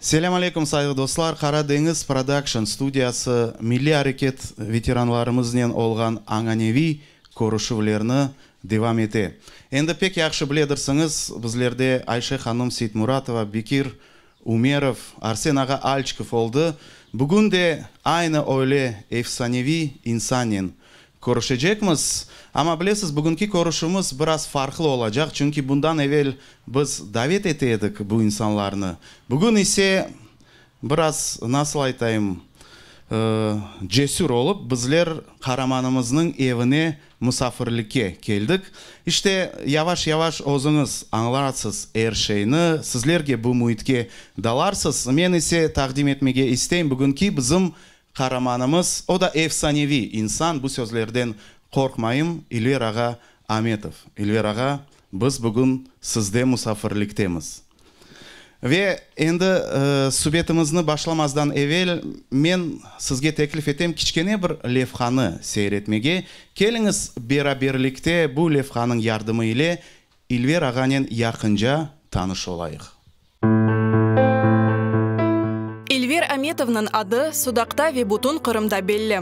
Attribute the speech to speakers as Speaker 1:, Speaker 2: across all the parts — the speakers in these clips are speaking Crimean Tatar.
Speaker 1: Selâm aleyküm, sayğı dostlar! Qara deñiz Production studiyası milliy areket veteranlarımıznen olğan añaneviy körüşüvlerni devam ete. Endi pek yahşı biledirsiñiz, bizlerde Ayşe hanum Seytmuratova, Bekir Ümerov, Arsen ağa Alçikov oldı. Bugün de aynı öyle efsaneviy insannen körüşecekmiz. Amma bilesiz, bugünki körüşüvimiz biraz farqlı olacaq, çünki bundan evel biz davet ete edik bu insanlarnı. Bugün ise biraz, nasıl aytayım, cesür olıp, bizler qaramanımıznıñ evine musafirlikke keldik. İşte, yavaş-yavaş özüñiz añlarsız er şeyni, sizlerge bu müitke dalarsız. Men ise taqdim etmege isteyim, bugünki bizim qaramanımız, o da efsaneviy insan, bu sözlerden qorqmayım, İlver ağa Ametov. İlver ağa, biz bugün sizde musafirliktemiz. Ve endi subetimizni başlamazdan evel men sizge teklif etem kiçkene bir levhanı seyir etmege. Keliñiz beraberlikte bu levhanıñ yardımı ile İlver ağanen yaqınca tanış olayıq.
Speaker 2: İlver Ametovnıñ adı Sudaqta ve bütün Qırımda belli.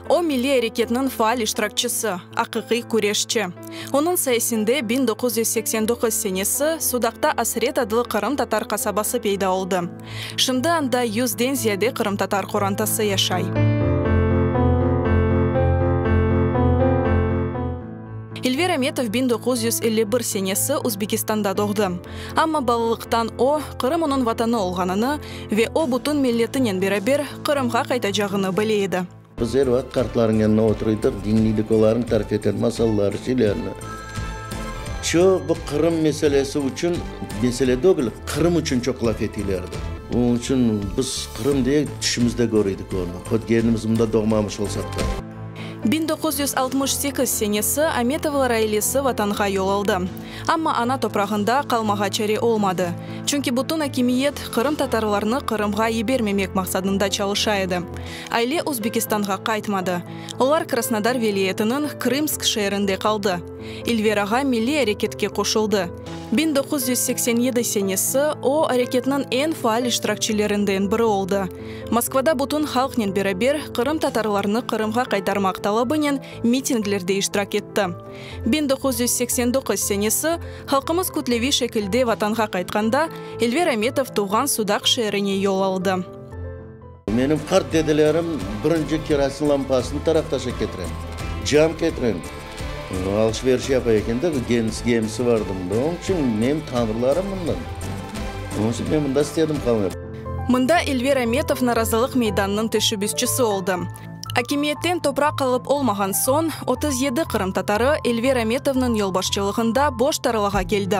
Speaker 2: O, milliy areketniñ faal iştirakçisi, aqiqiy küreşçi. Onıñ sayesinde 1989 senesi Sudaqta Asret adlı qırımtatar qasabası peyda oldı. Şimdi anda yüzden ziyade qırımtatar qorantası yaşay. İlver Ametov 1951 senesi Özbekistanda doğdı. Amma balalıqtan o, Qırım onıñ vatanı olğanını ve o bütün milletinen beraber Qırımğa qaytacağını bile edi.
Speaker 3: Biz er vaqıt qartlarnıñ yanına oturıydıq, diñliydik olarnıñ tarif eten masalları, şeylerini. Çoq bu Qırım meselesi içün, mesele degil, Qırım içün çoq laf etiylerdi. Onıñ içün biz Qırım diye tüşümizde köriydik onı, hot kendimiz mında doğmamış olsaq da.
Speaker 2: 1968 senesi Ametovlar ailesi Vatanğa yol aldı. Amma ana toprağında qalmağa çare olmadı, çünki bütün akimiyet qırımtatarlarnı Qırımğa yibermemek maqsadında çalışa edi. Aile Özbekistanğa qaytmadı. Olar Krasnodar vilâyetiniñ Krımsk şeerinde qaldı. İlver ağa milliy areketke qoşuldı. 1987 senesi o, areketniñ eñ faal iştirakçilerinden biri oldı. Moskvada bütün halqnen beraber qırımtatarlarnı Qırımğa qaytarmaq talabınen mitinglerde iştirak etti. 1989 senesi halqımız kütleviy şekilde Vatanğa qaytqanda, İlver Ametov tuvğan Sudaq şeerine yol aldı.
Speaker 3: Menim qart dedelerim birinci kerosin lampasını Taraqtaşa ketiren, cam ketiren, alış-veriş yapa eken de, gemisi vardı mında. Onıñ içün menim tamırlarım mından. Onıñ içün men mında istedim qalmaq.
Speaker 2: Mında İlver Ametov narazılıq meydanınıñ teşebbüsçisi oldı. Akimiyetten topraq alıp olmağan soñ, 37 qırımtatarı İlver Ametovnıñ yolbaşçılığında boş tarlağa keldi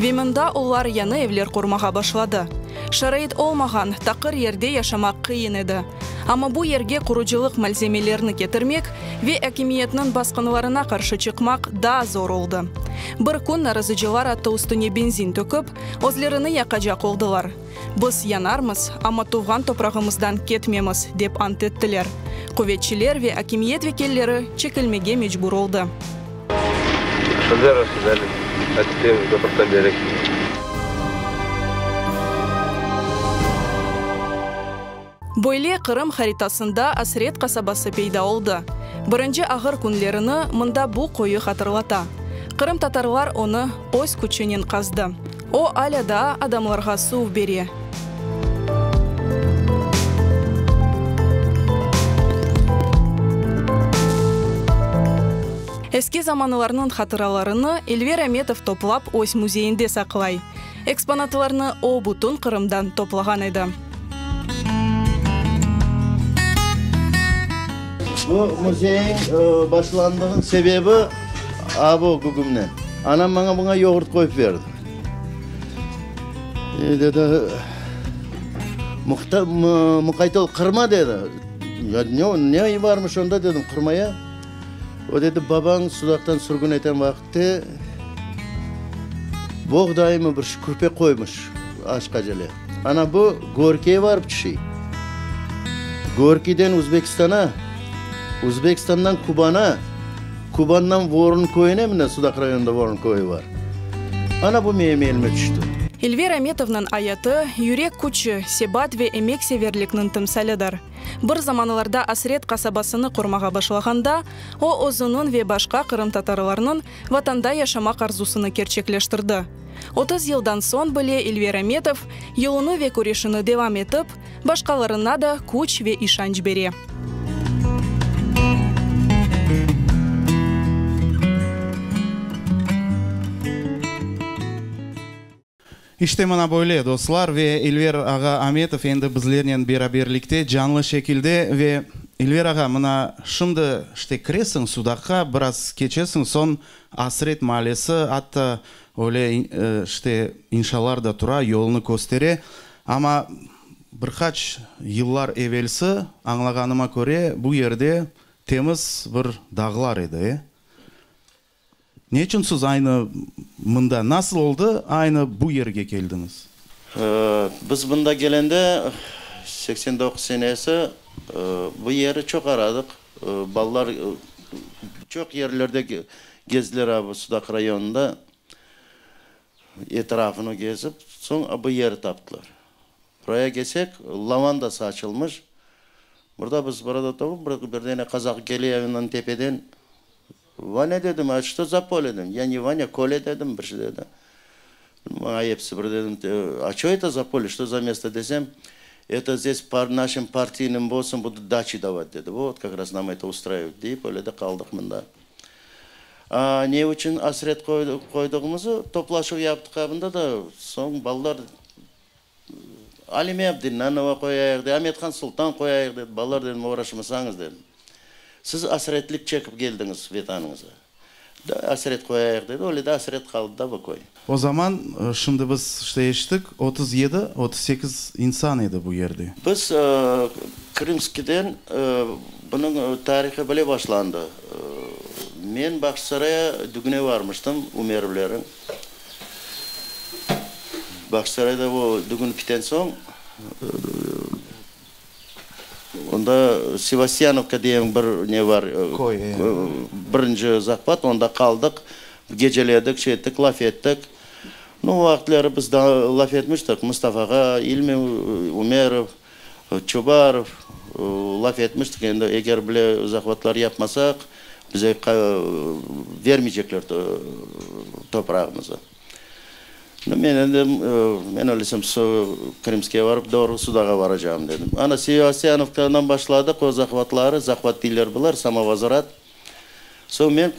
Speaker 2: ve mında olar yañı evler qurmağa başladı. Şarait olmağan, taqır yerde yaşamaq qıyın edi. Amma bu yerge qurucılıq malzemelerini ketirmek ve akimiyetniñ basqınlarına qarşı çıqmaq daa zor oldı. Bir kün narazıcılar atı üstüne benzin tökip, özlerini yaqacaq oldılar. Biz yanarmız, amma tuvğan toprağımızdan ketmemiz, dep ant ettiler. Quvetçiler ve akimiyet vekilleri çekilmege mecbur oldı. Böyle Qırım haritasında Asret qasabası peyda oldı. Birinci ağır künlerini mında bu qoyu hatırlata. Qırımtatarlar onı öz küçünen qazdı. O, alâ daa adamlarğa suv bere. Eski zamanlarnıñ hatıralarını İlver Ametov toplap öz müzeyinde saqlay. Eksponatlarnı o, bütün Qırımdan toplağan edi.
Speaker 3: Bu müzeyniñ başlandığınıñ sebebi a bu gügümnen. Anam maña buña yoğurt qoyıp berdi. E, dedi, muqayt ol, qırma, dedi. Ya ne, ne varmış onda, dedim, qırmaya. O dedi, babañ Sudaqtan sürgün eten vaqıtte boğdaymı bir kürpe qoymış aşqa cele. Ana bu Gorkiye barıp tüşey. Gorkiyden Uzbekistana, Uzbekistandan Kubana, Kubandan Vorun köyüne, mına Sudaq rayonında Vorun köyü bar. Ana bu menim elime tüşti.
Speaker 2: İlver Ametovnıñ ayatı, yürek küçü, sebat ve emekseverlikniñ timsalidir. Bir zamanlarda Asret qasabasını qurmağa başlağanda, o, özüniñ ve başqa qırımtatarlarnıñ Vatanda yaşamaq arzusını kerçekleştirdi. 30 yıldan soñ bile İlver Ametov yolunı ve küreşini devam etip, başqalarına da küç ve işanç bere.
Speaker 1: İşte mına böyle, dostlar, ve İlver ağa Ametov endi bizlernen beraberlikte, canlı şekilde. Ve, İlver ağa, mına şimdi, işte, kiresiñ Sudaqqa, biraz keçesiñ, soñ Asret maalesi, atta öyle, işte, inşalar da tura, yolnı köstere. Amma bir qaç yıllar evelsi, añlağanıma köre, bu yerde temiz bir dağlar edi, e? Ne içün siz aynı mında, nasıl oldı, aynı bu yerge keldiñiz?
Speaker 3: Biz mında kelende, 89 senesi, bu yeri çoq aradıq. Balalar çoq yerlerde gezdiler a bu Sudaq rayonında, etrafını gezip, soñ bu yeri taptılar. Buraya kelsek, lavanda saçılmış. Burada biz burada turıp, bir dene qazaq kele evniñ tepeden, Vanâ dedim, a çto za pole dedim. Ya ne Vanâ, Kolâ dedim, bir şey dedi. Maña episi bir dedim, a ço eto za pole, çto za mesto desem, eto zdes našim partiynym bossam budut daçi davat dedi. Vot, kak raz nam eto ustraivat deyip, öyle de qaldıq mında. A ne içün asret qoyduğımızı toplaşuv yaptıq a bunda da, soñ balalar Alime Abdennanova qoyayıq dedi, Amethan Sultan qoyayıq dedi. Balalar dedim, oğraşmasañız dedim. Siz asretlik çekip keldiñiz Vetanıñıza. Asret qoyayıq dedi, öyle de asret qaldı da bu köy.
Speaker 1: O zaman, şimdi biz işte eşittik, 37, 38 insan edi bu yerde.
Speaker 3: Biz Krımskiden, bunıñ tarihı bile başlandı. Men Bağçasaraya dügüne varmıştım, Umerovlerniñ. Bağçasarayda o dügün piten soñ, onda Sevastyanovka degen bir ne bar,
Speaker 1: Köy,
Speaker 3: birinci zahvat, onda qaldıq, geceledik, şey ettik, laf ettik. Nu, o vaqıtları biz daa laf etmiştik, Mustafa ağa, İlmi Umerov, Çubarov, laf etmiştik, endi eger bile zahvatlar yapmasaq, bize vermeycekler toprağımızı. Men endi, men öylesem Krımskiyge barıp, doğru Sudağa varacağım, dedim. Ana, Sevastianovkadan başladıq o zahvatları, zahvat deyler bular, samovozvrat. Soñ men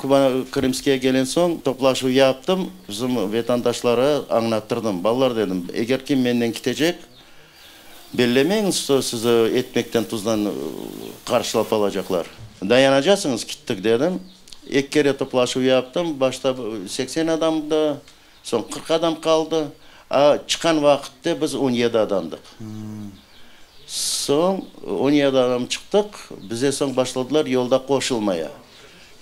Speaker 3: Krımskiyge kelen soñ toplaşuv yaptım, bizim vetandaşlara añlattırdım. Balalar, dedim, eger kim menden ketecek, bellemeñiz, çto sizi etmekten, tuzdan qarşılap alacaqlar. Dayanacasıñız, kettik, dedim. Eki kere toplaşuv yaptım. Başta 80 adamdı, soñ 40 adam qaldı. A çıqqan vaqıtte biz 17 adamdıq. Soñ 17 adam çıqtıq, bize soñ başladılar yolda qoşulmaya.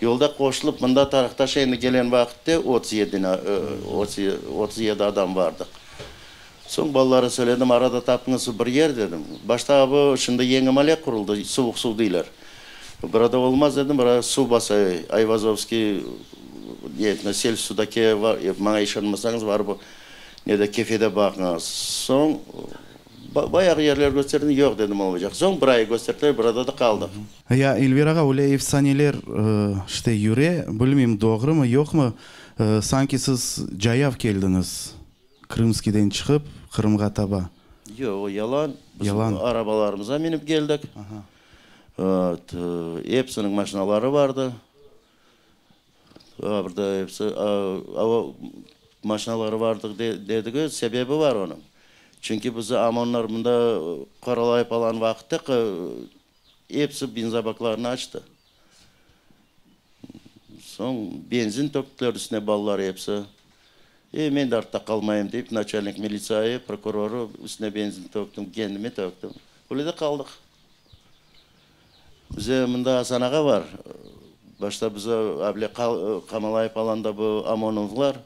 Speaker 3: Yolda qoşulıp, mında Taraqtaş endi gelen vaqıtte 37, 37 adam bardıq. Soñ balalara söyledim, arada tapıñız bir yer dedim. Başta bu şimdi yeñi male quruldı, Suvuq Suv deyler. Burada olmaz dedim, burada suv basa, Ayvazovskiy sel sudake, maña işanmasañız barıp nede Kefede baqıñız. Soñ bayağı yerler kösterdim, yoq dedim olmaycaq. Soñ bir ay kösterdiler, burada da qaldıq.
Speaker 1: Ya, Elvira ağa, öyle efsaneler işte yüre, bilmeyim doğrumı, yoqmı, sanki siz cayav keldiñiz. Krımskiyden çıqıp, Qırımğa taba.
Speaker 3: Yoq, o yalan. Biz
Speaker 1: Yalan.
Speaker 3: arabalarımıza minip keldik. Episiniñ maşinaları vardı. Burada episi, o maşinaları vardı dedigi, sebebi var onıñ. Çünki bizi OMONlar mında qoralayıp alan vaqıtta episi benzobaklarını açtı. Soñ benzin töktüler üstüne balalar episi. E, men de artta qalmayım deyip, naçalnik militsiyayı, prokurorı üstüne benzin töktüm, kendime töktüm. Öyle de qaldıq. Bize mında Asan ağa bar. Başta bizi able qamalayıp alanda bu OMONovlar.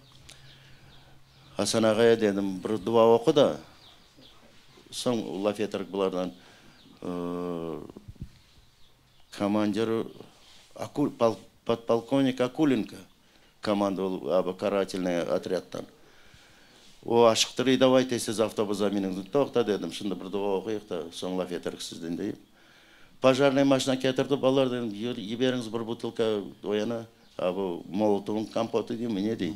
Speaker 3: Asan ağaya dedim, bir dua oqu da, soñ laf etirik bulardan. Komandir podpolkovnik Akulenko komandovал karatelnıy otrâdtan. O aşıqtırıy, davay tez-tez avtobusa miniñiz. Toqta, dedim, şimdi bir dua oquyıq da, soñ laf eterik sizden, deyip. Pojarnıy maşina ketirdi, balalar, dedim, yiberiñiz bir butılka o yana, a bu Molotovnıñ kompotı deymi, ne dey.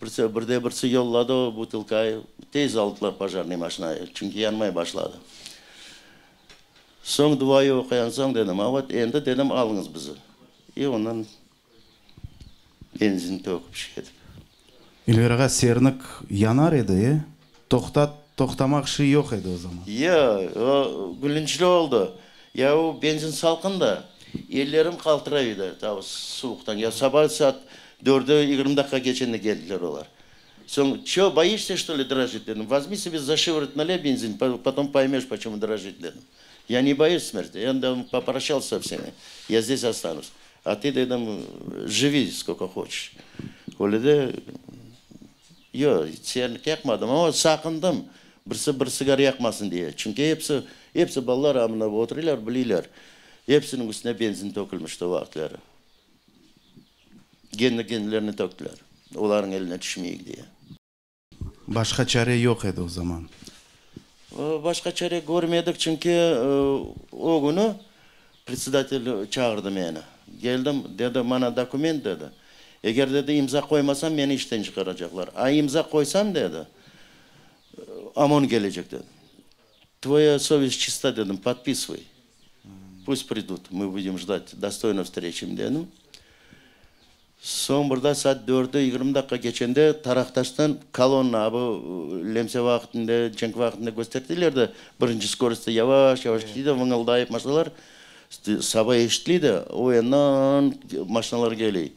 Speaker 3: Birse, birde birsi yolladı o butılkayı, tez aldılar pojarnıy maşinayı, çünki yanmay başladı. Soñ duayı oquyan soñ dedim, a vot endi, dedim, alıñız bizi. I ondan benzin töküp şey etip.
Speaker 1: İlver ağa, sernik yanar edi, e? Toqtat, toqtamaq şey yoq edi o zaman.
Speaker 3: Yoq, o gülünçli oldı. Ya o benzin salqın da, ellerim qaltıray edi ta suvuqtan. Ya saba saat dördi yigirmi daqqa keçende keldiler olar. Soñ, ço, boişsâ, çto li, drojit, dedim. Vozmi sebe za şıvorot naley benzin, potom poymeş, poçemu drojit, dedim. Ya ne boyus smerti, ya dedim, poproşçalsâ со vsemi, ya zdes ostanus. A ti, dedim, jivi skolko hoçeş. Öyle de, yoq, sernik yaqmadım, amma saqındım, birisi bir sigara yaqmasın diye. Çünki episi, episi balalar a mında oturıylar, biliyler, episiniñ üstüne benzin tökülmişti o vaqıtları. Kendi kendilerine töktüler, olarnıñ eline tüşmeyik diye.
Speaker 1: Başqa çare yoq edi o zaman.
Speaker 3: Başqa çare körmedik, çünki o künü predsedatel çağırdı meni. Keldim, dedi, mana dokument, dedi. Eger, dedi, imza qoymasam, meni işten çıqaracaqlar. A imza qoysam, dedi, OMON kelecek, dedi. Tvoya sovest çista, dedim, podpisıvay. Pust pridut, mı budem jdat, dostoyno vstreçim, dedim. Soñ bir daa saat dördi yigirmi daqqa keçende Taraqtaştan kolonna, bu lemse vaqtında, cenk vaqtında kösterdiler de, birinci skorostta yavaş-yavaş ketidi, vıñıldayıp maşinalar, saba eşitilidi, o yandan maşinalar keley.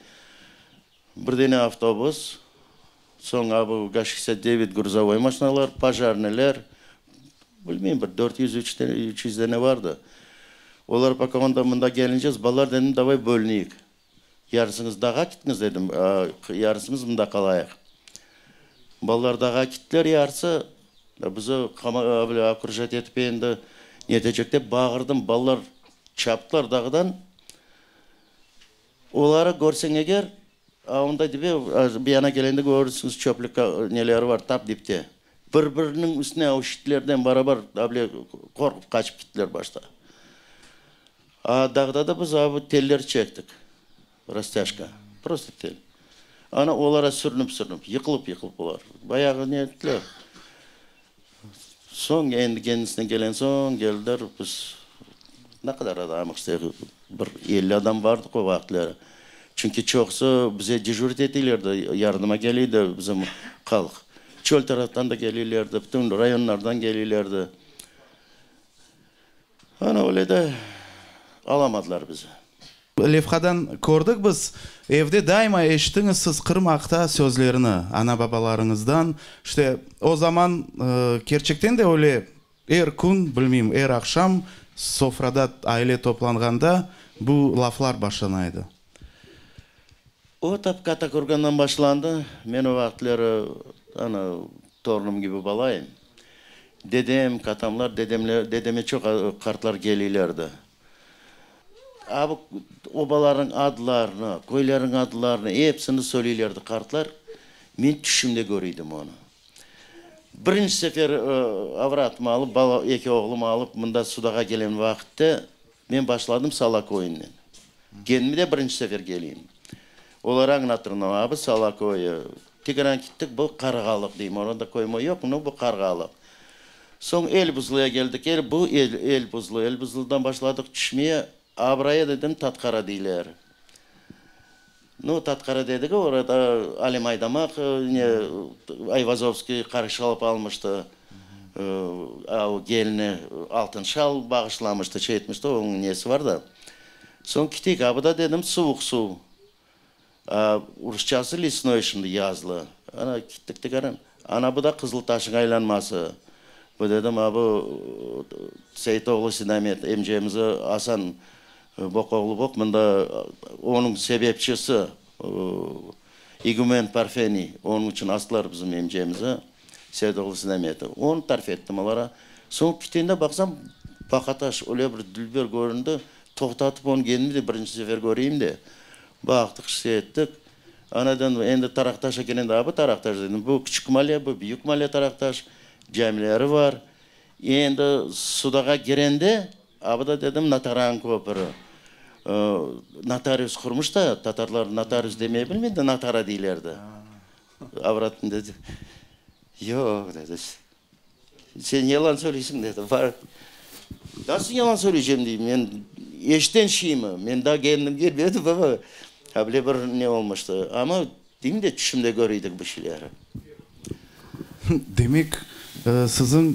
Speaker 3: Bir dene avtobus, soñ a bu GAZ şestdesât devet gruzovoy maşinalar, pojarnıйler, bilmeyim, bir 400, 300 dene vardı. Olar poka onda mında kelince, balalar dedim, davay bölüneyik. Yarısıñız dağa kittiñiz, dedim, yarısımız mında qalayıq. Balalar dağa kittiler, yarısı, bizi okrujat etip endi netecek dep bağırdım, balalar çaptılar dağdan. Oları körseñ eger, a onda dibe, bir yana kelgende körürsiñiz, çöplük neleri bar tap dipte. Bir-biriniñ üstüne o şitlerden barabar able qorqıp qaçıp kittiler başta. A dağda da biz a bu teller çektik, rastâjka, prosto tel. Ana olara sürünip-sürünip, yıqılıp-yıqılıp olar bayağı ne ettiler. Soñ endi kendisine kelen soñ keldiler, biz ne qadar adam işte, bir 50 adam bardıq o vaqıtları. Çünki çoqusı bize dejurit eteylerdi, yardıma keleydi bizim halq. Çöl taraftan da keleylerdi, bütün rayonlardan keleylerdi. Ana öyle de alamadılar bizi.
Speaker 1: Levhadan kördik biz, evde daima eşittiñiz siz Qırım aqta sözlerini ana-babalarıñızdan. İşte, o zaman kerçekten de öyle er kün, bilmeyim, er aqşam sofrada aile toplanğanda bu laflar başlana edi.
Speaker 3: O tap Kattakurgandan başlandı. Men o vaqıtları ana torunım kibi balayım. Dedem, katamlar, dedemler, dedeme çoq qartlar keliylerdi. A bu obalarnıñ adlarını, köylerniñ adlarını, episini söyleylerdi qartlar. Men tüşümde köriydim onı. Birinci sefer avratımı alıp, bala, eki oğlumı alıp mında Sudağa kelen vaqıtte men başladım Sala köyünden. Kendime de birinci sefer keleyim. Olar añlatır, no, bu Sala köyü. Tekrar kettik, bu Qarğalıq deyim. Orada köy-möy yoq, no, bu Qarğalıq. Soñ Elbuzlıya keldik. El, bu El, Elbuzlı. Elbuzlıdan başladıq tüşmeye. Abraya dedim, Tatqara deyler. Nu, Tatqara dedik, orada Alim Aydamaq, ne, Ayvazovskiy qarşılap almıştı. O kelini altın şal bağışlamıştı, şey etmişti, onıñ nesi bar da. Soñ keteyik, a bu da dedim suvuq suv. A, rusçası lesnoy şimdi yazlı. Ana, kettik tekrar. Ana, bu da Qızıltaşnıñ aylanması. Bu dedim, a bu Seyitoğlu Seydamet emcemizi Asan Bokoğlu Bok mında onıñ sebepçisi igumen Parfeniy, onıñ içün astılar bizim emcemizi, Seyitoğlu Seydametni. Onı tarif ettim olara. Soñ ketende baqsam, Baqataş öyle bir dülber köründi, toqtatıp onı kendim de birinci sefer köreyim de, baqtıq, şey ettik. Anadan endi Taraqtaşqa kelgende, a bu Taraqtaş dedim, bu küçük maale, bu büyük maale Taraqtaş, camileri bar. Endi Sudağa kirende, a bu da dedim Nataran köpüri. Notarius qurmuş da, tatarlar notarius demey bilmey de, natara deylerdi. Avratım dedi, yoq, dedi, sen yalan söyleysiñ, dedi, bar. Nasıl yalan söyleycem, deyim, men eşiten şeymi, men daa kendim kelmedim, baba. Ha bile bir ne olmıştı, amma deyim de, tüşümde köreydik bu şeyleri.
Speaker 1: Demek, siziñ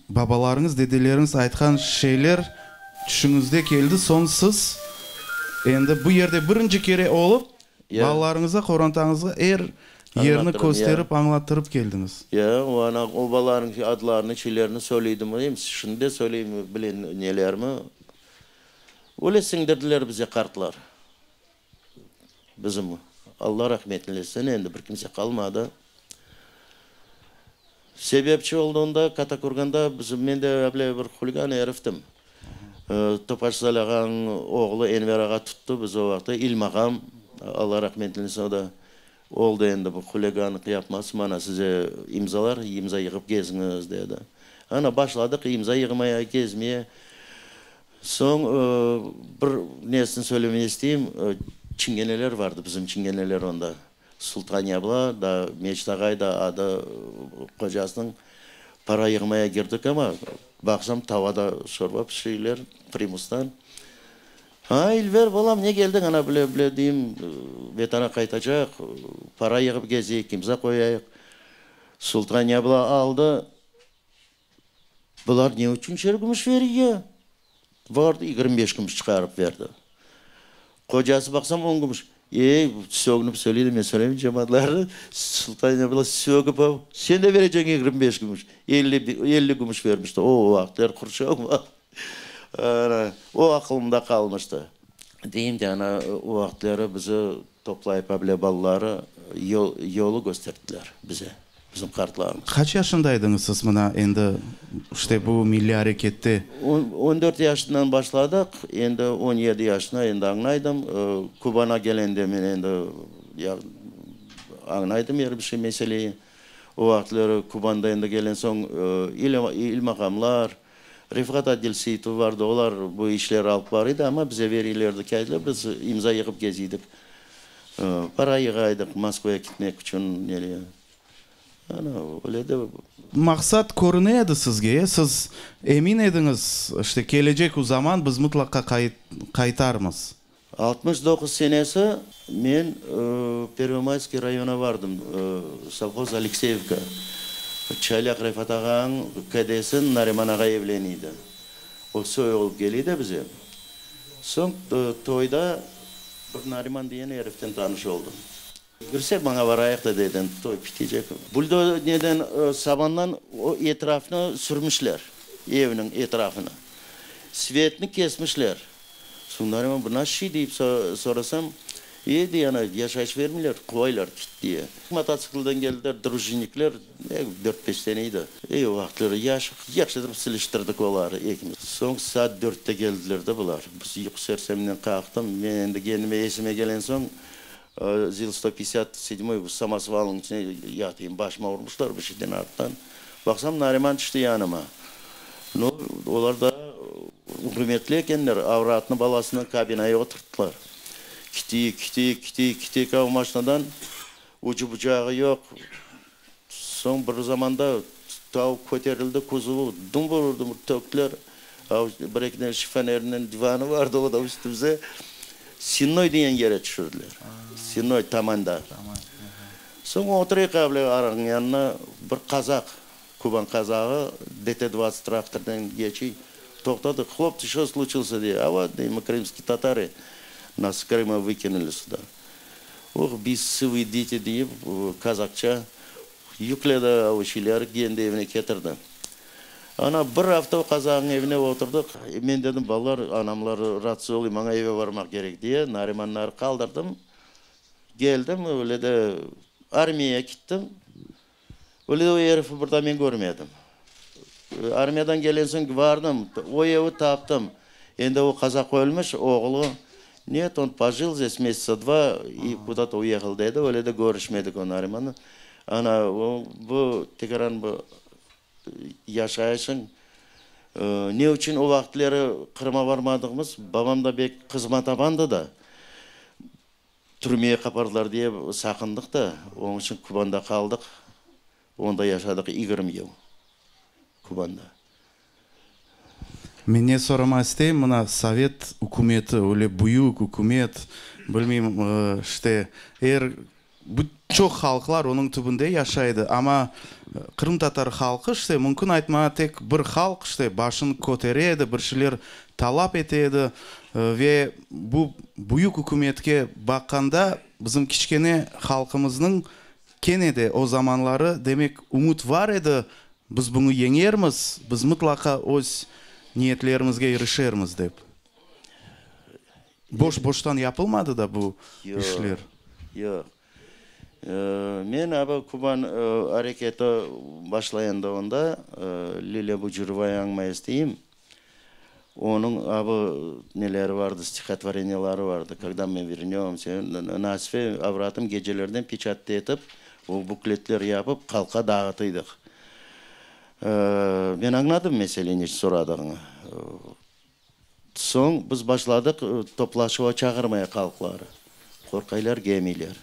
Speaker 1: babalarıñız, dedeleriñiz aytqan şeyler tüşüñizde keldi, soñ siz endi bu yerde birinci kere olıp, balalarıñıza, qorantañızğa er yerni kösterip, añlattırıp keldiñiz.
Speaker 3: Ya, o ana, o balalarnıñ adlarını, şeylerini söyleydim, em şimdi de söyleyim, bile nelerimi. Öyle siñdirdiler bize qartlar. Bizim, Alla rahmet eylesin, endi bir kimse qalmadı. Sebepçi oldı onda, Kattakurganda bizim, men de öyle bir huligan eriftim. Topaç Salih ağanıñ oğlu Enver ağa tuttı bizi o vaqıtta, İlm ağam, Alla rahmet eylesin, o da oldı endi bu huliganlıq yapmaz, mana size imzalar, imza yığıp geziñiz, dedi. Ana, başladıq imza yığmaya, gezmeye. Soñ bir nesini söylemege isteyim, çingeneler vardı, bizim çingeneler onda. Sultaniye abla da, Mecit ağay da adı qocasınıñ, para yığmaya girdik amma, baqsam tavada şorba pişireyler primustan. A, İlver, balam, ne keldiñ, ana bile, bile deyim, Vetana qaytacaq, para yığıp gezeyik, imza qoyayıq. Sultaniye abla aldı. Bular ne içün şer kümüş veriye? Vardı, 25 kümüş çıqarıp berdi. Qocası baqsam on kümüş. Ey, sögünip söyleydi, men söylemeycem adlarını. Sultan abla sögüp, sen de bereceñ 25 kümüş. 50, 50 kümüş bermişti. O vaqıtlar qurşun O aqılımda qalmıştı. Deyim de, ana, o vaqıtları bizi toplayıp abile balaları yol, yolu kösterdiler bize. Bizim qartlarımız.
Speaker 1: Qaç yaşındaydıñız siz mına endi işte bu milliy arekette?
Speaker 3: 14 yaşından başladıq, endi 17 yaşına endi añlaydım. Kubana kelgende men endi añlaydım er bir şey meseleyi. O vaqıtları Kubanda endi kelgen soñ ilmaqamlar, Refat Adilseitov vardı, olar bu işleri alıp bar edi, amma bize verilerdi kâğıtlar, biz imza yığıp geziydik. Para yığaydıq Moskvaya ketmek içün, nereye. Ana, öyle de.
Speaker 1: Maqsat körüne edi sizge, e? Siz emin ediñiz, işte, kelecek u zaman biz mıtlaqa qaytarmız.
Speaker 3: 69 senesi men Pervomayskiy rayonına vardım, sovhoz Alekseyevka. Çaylaq Refat ağanıñ kadesi Nariman ağa evleniydi. O soy olıp keliydi bize. Soñ toyda bir Nariman degen eriften tanış oldım. Kirsek maña varayıq da dedim, toy pitecek. Buldo neden sabandan o etrafnı sürmişler, evniñ etrafını. Svetni kesmişler. Soñ Nariman bu nasıl şey deyip sorasam, e, dey, ana, yaşayış bermeyler, quvaylar, kit diye. Mototsiklden keldiler, drujinikler, dört-beş tane edi. Ey, o vaqıtları yaş, yahşı etip siliştirdik oları ekimiz. Soñ saat dörtte keldiler de bular. Biz yuqu serseminen qalqtım. Men endi kendime esime kelen soñ, Zil sto pyedesyat sedmoy samosvalnıñ içine yatayım, başıma urmışlar bir şeyden arttan. Baqsam, Nariman tüşti yanıma. Nu, olar da ürmetli ekenler, avratnı, balasını kabinaya oturttılar. Kitiyik, kitiyik, kitiyik, kitiyik, av maşinadan ucu-bucağı yoq. Soñ bir zamanda tav köterildi, kuzovı dumbur-dumbur töktiler. Av bir eki dane şifonerinen divanı vardı, o da üstümüze Sennoy degen yere tüşürdiler. Sennoy, Tamanda. Soñ oturayıq avle arığıñ yanına, bir qazaq, Kuban qazağı, DT dvadtsat traktornen geçiy, toqtadı, Hloptsi, şo sluçilsâ, dey. A vot, dey, mı krımskiy tatarı, nas s Krıma vıkinuli süda. Oh, bessıvıy deti, deyip, kazakça yükledi o şeyleri, kendi evine ketirdi. Ana, bir afta o qazağıñ evine oturdıq. Men dedim, balalar, anamlar ratsız oluy, maña eve barmaq kerek, diye, Narimanları qaldırdım. Keldim, öyle de armiyağa kettim. Öyle de o erifi bir daa men körmedim. Armiyadan kelgen soñ bardım, o evi taptım. Endi o qazaq ölmüş, oğlu. Нет, он пожил здесь месяца два и куда-то уехал dedi, öyle de körüşmedik o Nariman'ı. Ana, o, bu tekaran bu yaşayışıñ, ne içün o vaqıtları Qırım'a barmadığımız, babam da bek qızma tabandı da, türmeye qapardılar diye saqındıq da, onıñ içün Kubanda qaldıq, onda yaşadıq 20 yıl, Kubanda.
Speaker 1: Men ne sorama isteyim, mına Sovet ükümeti, öyle büyük ükümet, bilmeyim, işte, er bu çoq halqlar onıñ tübünde yaşaydı, amma qırımtatar halqı, işte, mümkün aytmağa tek bir halq, işte, başın kötere edi, bir şeyler talap ete edi ve bu büyük ükümetke baqqanda bizim kiçkene halqımıznıñ kene de o zamanları, demek, ümüt var edi, biz bunı yeñermiz, biz mıtlaqa öz niyetlerimizge irişermiz dep. Boş-boştan yapılmadı da bu
Speaker 3: Yoq,
Speaker 1: işler.
Speaker 3: Yoq. Men abi Kuban areketi başlayanda onda Lilya Bucurovanı añmay isteyim. Onıñ abi neleri vardı, stihotvoreniyaları vardı. Когда мы вернемся, Nasife avratım gecelerden печать etip, o bukletler yapıp, halqqa dağıtıydıq. Men añladım meseleni soradığını. Soñ biz başladıq toplaşuva çağırmaya halqları. Qorqaylar, gelmeyler.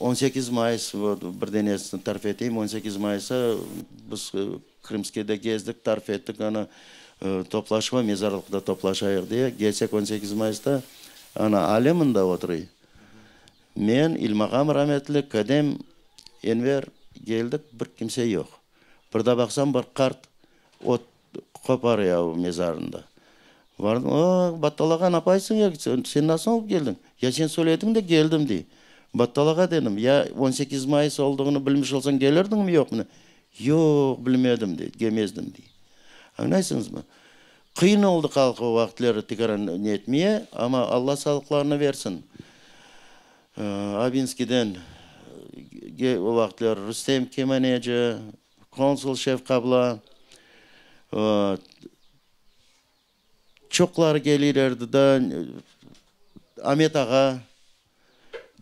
Speaker 3: 18 Mayıs, bir denesini tarif eteyim, 18 Mayıs'a biz Krımskiyde gezdik, tarif ettik, ana toplaşma, mezarlıqta toplaşayıq diye. Gelsek 18 Mayıs'ta, ana Alim mında oturuy. Men, İlmağam rahmetli, Kadem, Enver geldik, bir kimse yoq. Bir de baqsam, bir qart ot qoparıyor mezarında. Vardım, o, Battal ağa, napaysıñ ya, sen nasıl olıp keldiñ? Ya sen söylediñ de geldim dey. Battal ağa dedim, ya 18 Mayıs olduğunu bilmiş olsañ kelirdiñ mi, yoq mı? Yoq, bilmedim dey, kelmezdim dey. Añlaysıñızmı? Qıyın oldı halq o vaqıtları tekrar netmeye, amma Alla sağlıqlarını versin. Abinskiden o vaqıtları Rustem Kemaneci, konsul Şevqabla, çoqları kelirlerdi da, Amet ağa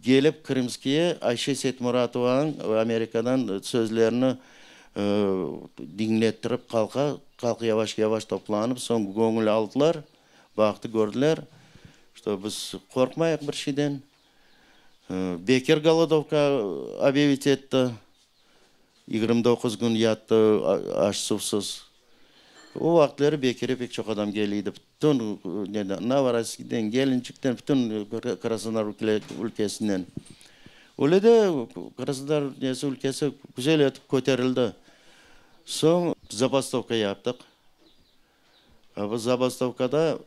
Speaker 3: gelip Krımskiye Ayşe Seytmuratovanıñ Amerikadan sözlerini diñlettirip halqqa, halq yavaş-yavaş toplanıp, soñ göñül aldılar, baqtı, kördiler, что biz qorqmayıq bir şeyden. Bekir голодовка объявить etti. 29 kün yattı aş suvsız. O vaqıtları Bekir'e pek çoq adam keliydi. Bütün Novorossiyskiden, Gelençikten, bütün Krasnodar ülkesinden. Öyle de Krasnodar nesi ülkesi güzel etip köterildi. Soñ забастовка yaptıq. Bu забастовкада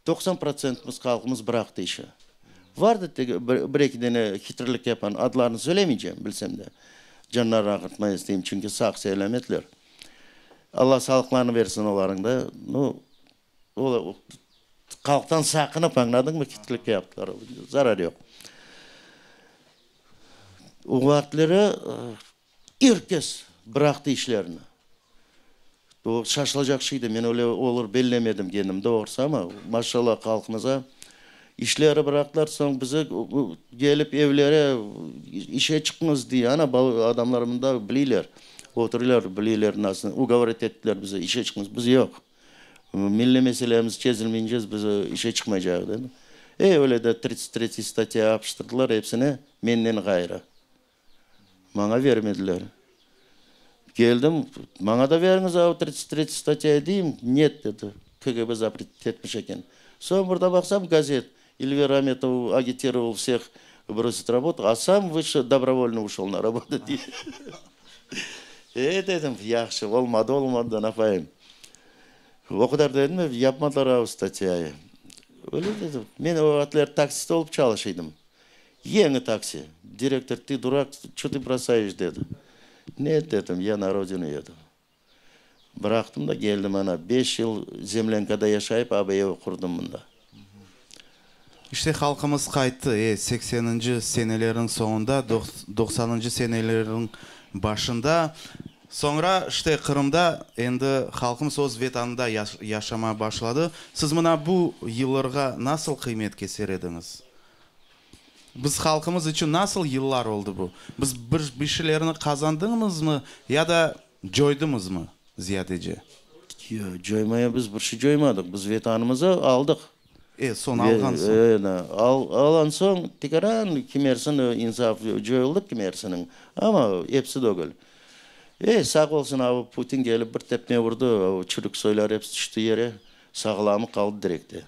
Speaker 3: 90 procentimiz halqımız bıraqtı işi. Vardı bir eki dene hitrlik yapan, adlarını söylemeyeceğim bilsem de. Canları ağırtmay isteyim, çünki sağ selametler. Allah sağlıqlarını versin olarnıñ da. Ну, o, halqtan saqınıp añladıñ mı, hitrlik yaptılar. Zarar yoq. O vaqıtları er kes bıraqtı işlerini. O şaşılacaq şeydi. Men öyle olur bellemedim kendim doğrusı amma maşallah halqımıza işleri bıraqtılar, soñ bizi gelip evlere işe çıqıñız diye, ana adamlar mında bileyler, oturırlar, bileyler nasıl, уговаривать ettiler bizi, işe çıqıñız, biz yoq. Milliy meselemiz çezilmeyince biz işe çıqmaycaq dedi. E, öyle de 33 статья yapıştırdılar hepsine, menden ğayrı. Maña vermediler. Keldim, maña da veriñiz o 33 статья deyim, нет dedi. КГБ запретить etmiş eken. Soñ burada baqsam gazet. Ильвер Аметов агитировал всех бросить работу, а сам вышел, добровольно ушел на работу. E dedim, yahşı, olmadı, olmadı, napayım. O qadar dedim, yapmadılar o статьяyı. Öyle dedim. Men o vaqıtları taksist olıp çalışıydım. Yeñi taksi. Direktor, ты дурак, что ты бросаешь, dedi. Ne dedim, я на родину еду. Bıraqtım da geldim ana. 5 yıl землянкада yaşayıp, abi ev qurdım mında.
Speaker 1: İşte halqımız qayttı. 80-nci senelerin soñunda, 90-ncı senelerin başında. Soñra, işte, Qırımda endi halqımız öz Vetanında yaşamağa başladı. Siz mına bu yıllarğa nasıl qıymet keser ediñiz? Biz halqımız içün nasıl yıllar oldı bu? Biz bir bir şeylerni qazandımızmı ya da coydımızmı ziyadece?
Speaker 3: Yoq, coymaya biz bir şey coymadıq. Biz Vetanımızı aldıq.
Speaker 1: E, soñ, alğan soñ.
Speaker 3: Alğan soñ, tekaran kimersin insaf coyuldı kimersiniñ, amma episi degil. E, sağ olsun, av Putin kelip bir tepme urdı, çürük soylar episi tüşti yere, sağlamı qaldı direkte.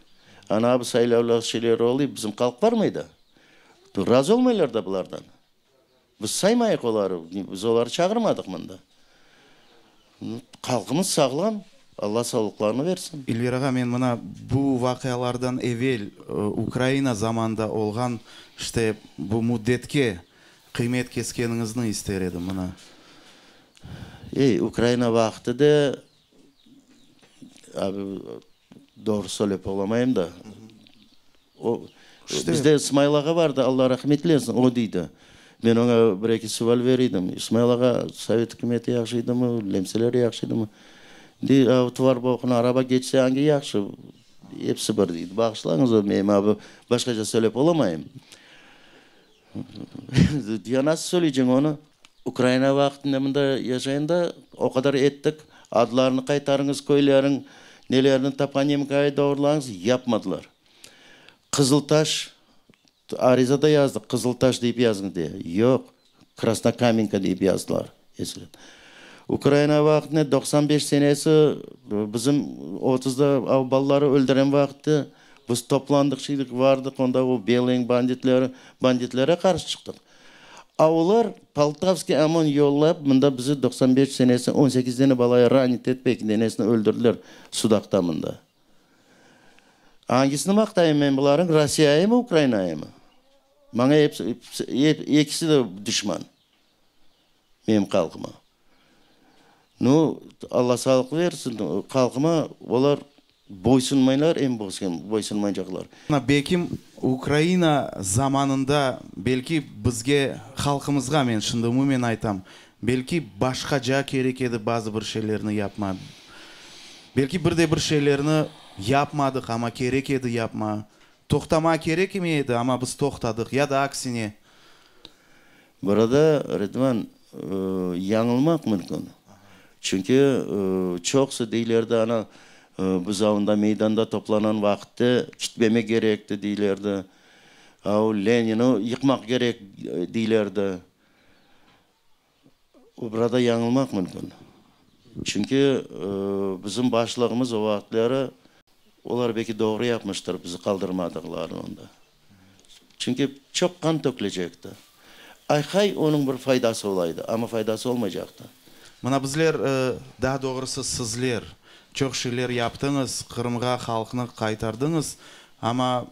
Speaker 3: Ana bu saylavlar şeyler oldı, bizim halq barmaydı. Razı olmaylar da bulardan. Biz saymayıq oları, biz oları çağırmadıq mında. Halqımız sağlam, Alla sağlıqlarını versin.
Speaker 1: İlver ağa, men mına bu vaqialardan evel Ukraina zamanında olğan işte bu müddetke qıymet keskeniñizni ister edim, mına.
Speaker 3: Ey, Ukraina vaqtı da, doğru söylep olamayım da, o, bizde İsmail ağa vardı, Alla rahmet eylesin, o deydi. Men oña bir-eki sual ber edim. İsmail ağa, sovet ükümeti yahşı edimi, nemseler yahşı edimi? Dey, tuvar boquna araba keçse angi yahşı? Episi bir deydi. Bağışlañız, men abi başqaca söylep olamayım. Ya nasıl söyleycem onı? Ukraina vaqtında mında yaşayanda o qadar ettik, adlarını qaytarıñız köyleriñ, nelerini toponimikayı doğrulañız, yapmadılar. Qızıltaş, ariza da yazdıq, Qızıltaş deyip yazıñ diye. Yoq, Krasnokamenka deyip yazdılar. Ukraina vaqtında 95 senesi bizim 30da av balaları öldüren vaqıtta biz toplandıq, şeydik, vardıq, onda o belıy banditleri, banditlere qarşı çıqtıq. A olar Poltavskiy OMON yollap, mında bizi 95 senesi 18 dene balayı ранить etip, eki denesini öldürdiler Sudaqta mında. Angisini maqtayım men bularnıñ, Rossiyayı mı, Ukrainayı mı? Maña episi, ekisi de duşman menim halqıma. Nu, Alla sağlıq versin halqıma, olar boysunmaylar, em boysunmaycaqlar.
Speaker 1: Bekim, Ukraina zamanında belki bizge, halqımızğa, men şimdi umumen aytam, belki başqaca kerek edi bazı bir şeylerni yapma. Belki bir de bir şeylerni yapmadıq, amma kerek edi yapma. Toqtama kerek emi edi, amma biz toqtadıq, ya da aksine.
Speaker 3: Burada, Ridvan, yañılmaq mümkün. Çünki çoqusı deylerdi, ana, biz anda meydanda toplanan vaqıtta kitmemek kerekti, deylerdi. Av Lenini yıqmaq kerek, deylerdi. O burada yañılmaq mümkün. Çünki bizim başlığımız o vaqıtları, olar belki doğru yapmıştır, bizi qaldırmadıqlarını onda. Çünki çoq qan tökülecekti. Ay-hay onıñ bir faydası olaydı, amma faydası olmaycaqtı.
Speaker 1: Mına bizler, daa doğrusı sizler, çoq şeyler yaptıñız, Qırımğa halqnı qaytardıñız, amma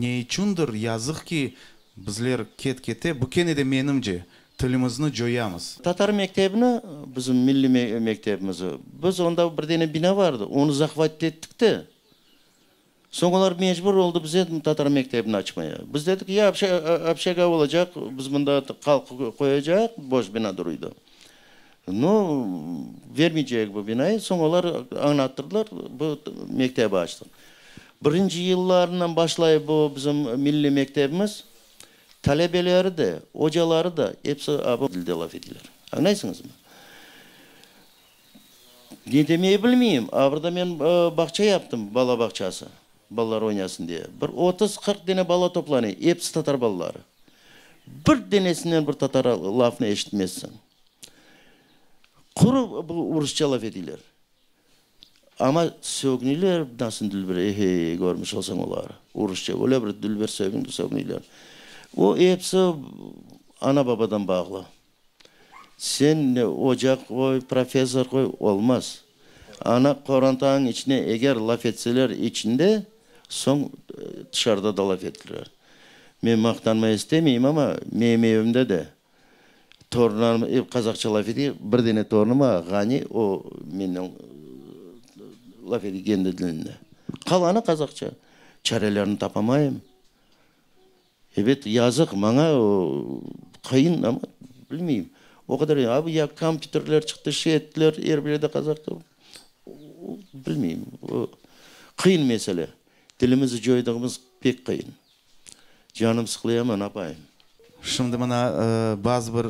Speaker 1: ne içündir, yazıq ki, bizler ket-kete, bu kene de menimce, tilimizni coyamız.
Speaker 3: Tatar mektebini, bizim milliy mektebimizi, biz onda bir dene bina vardı, onı zahvat ettik de, soñ olar mecbur oldı bize tatar mektebini açmaya. Biz dedik, ya общага olacaq, biz mında halq qoyacaq, boş bina duruydı. Nu, vermeycek bu binayı, soñ olar añlattırdılar, bu mektebi açtıq. Birinci yıllarından başlay bu bizim milliy mektebimiz, talebeleri de, ocaları da episi bu tilde laf eteler. Añlaysıñızmı? Ne demeyi bilmeyim. A burada men bağça yaptım, bala bağçası, balalar oynasın diye. Bir 30-40 dene bala toplanay, episi tatar balaları. Bir denesinden bir tatar lafını eşitmezsiñ. Quru bu rusça laf eteler. Amma sögüneyler nasıl dülber, ey, körmüş olsañ oları. Rusça öyle bir dülber sögüneyler. O episi ana-babadan bağlı. Sen oca qoy, professor qoy, olmaz. Ana qorantanıñ içine eger laf etseler içinde, soñ tışarıda da laf ettiler. Men maqtanmay istemeyim, amma menim evimde de torunlarım ep qazaqça laf ete, bir dene torunım bar, Ğani, o menden laf ete kendi tilinde. Qalanı qazaqça. Çarelerini tapamayım. Ebet, yazıq, maña qıyın, amma bilmeyim. O qadar, a bu ya kompyuterler çıqtı, şey ettiler, er bir yerde qazaq, bilmeyim, o qıyın mesele. Tilimizni coydığımız pek qıyın. Canım sıqlay amma, napayım?
Speaker 1: Şimdi mına bazı bir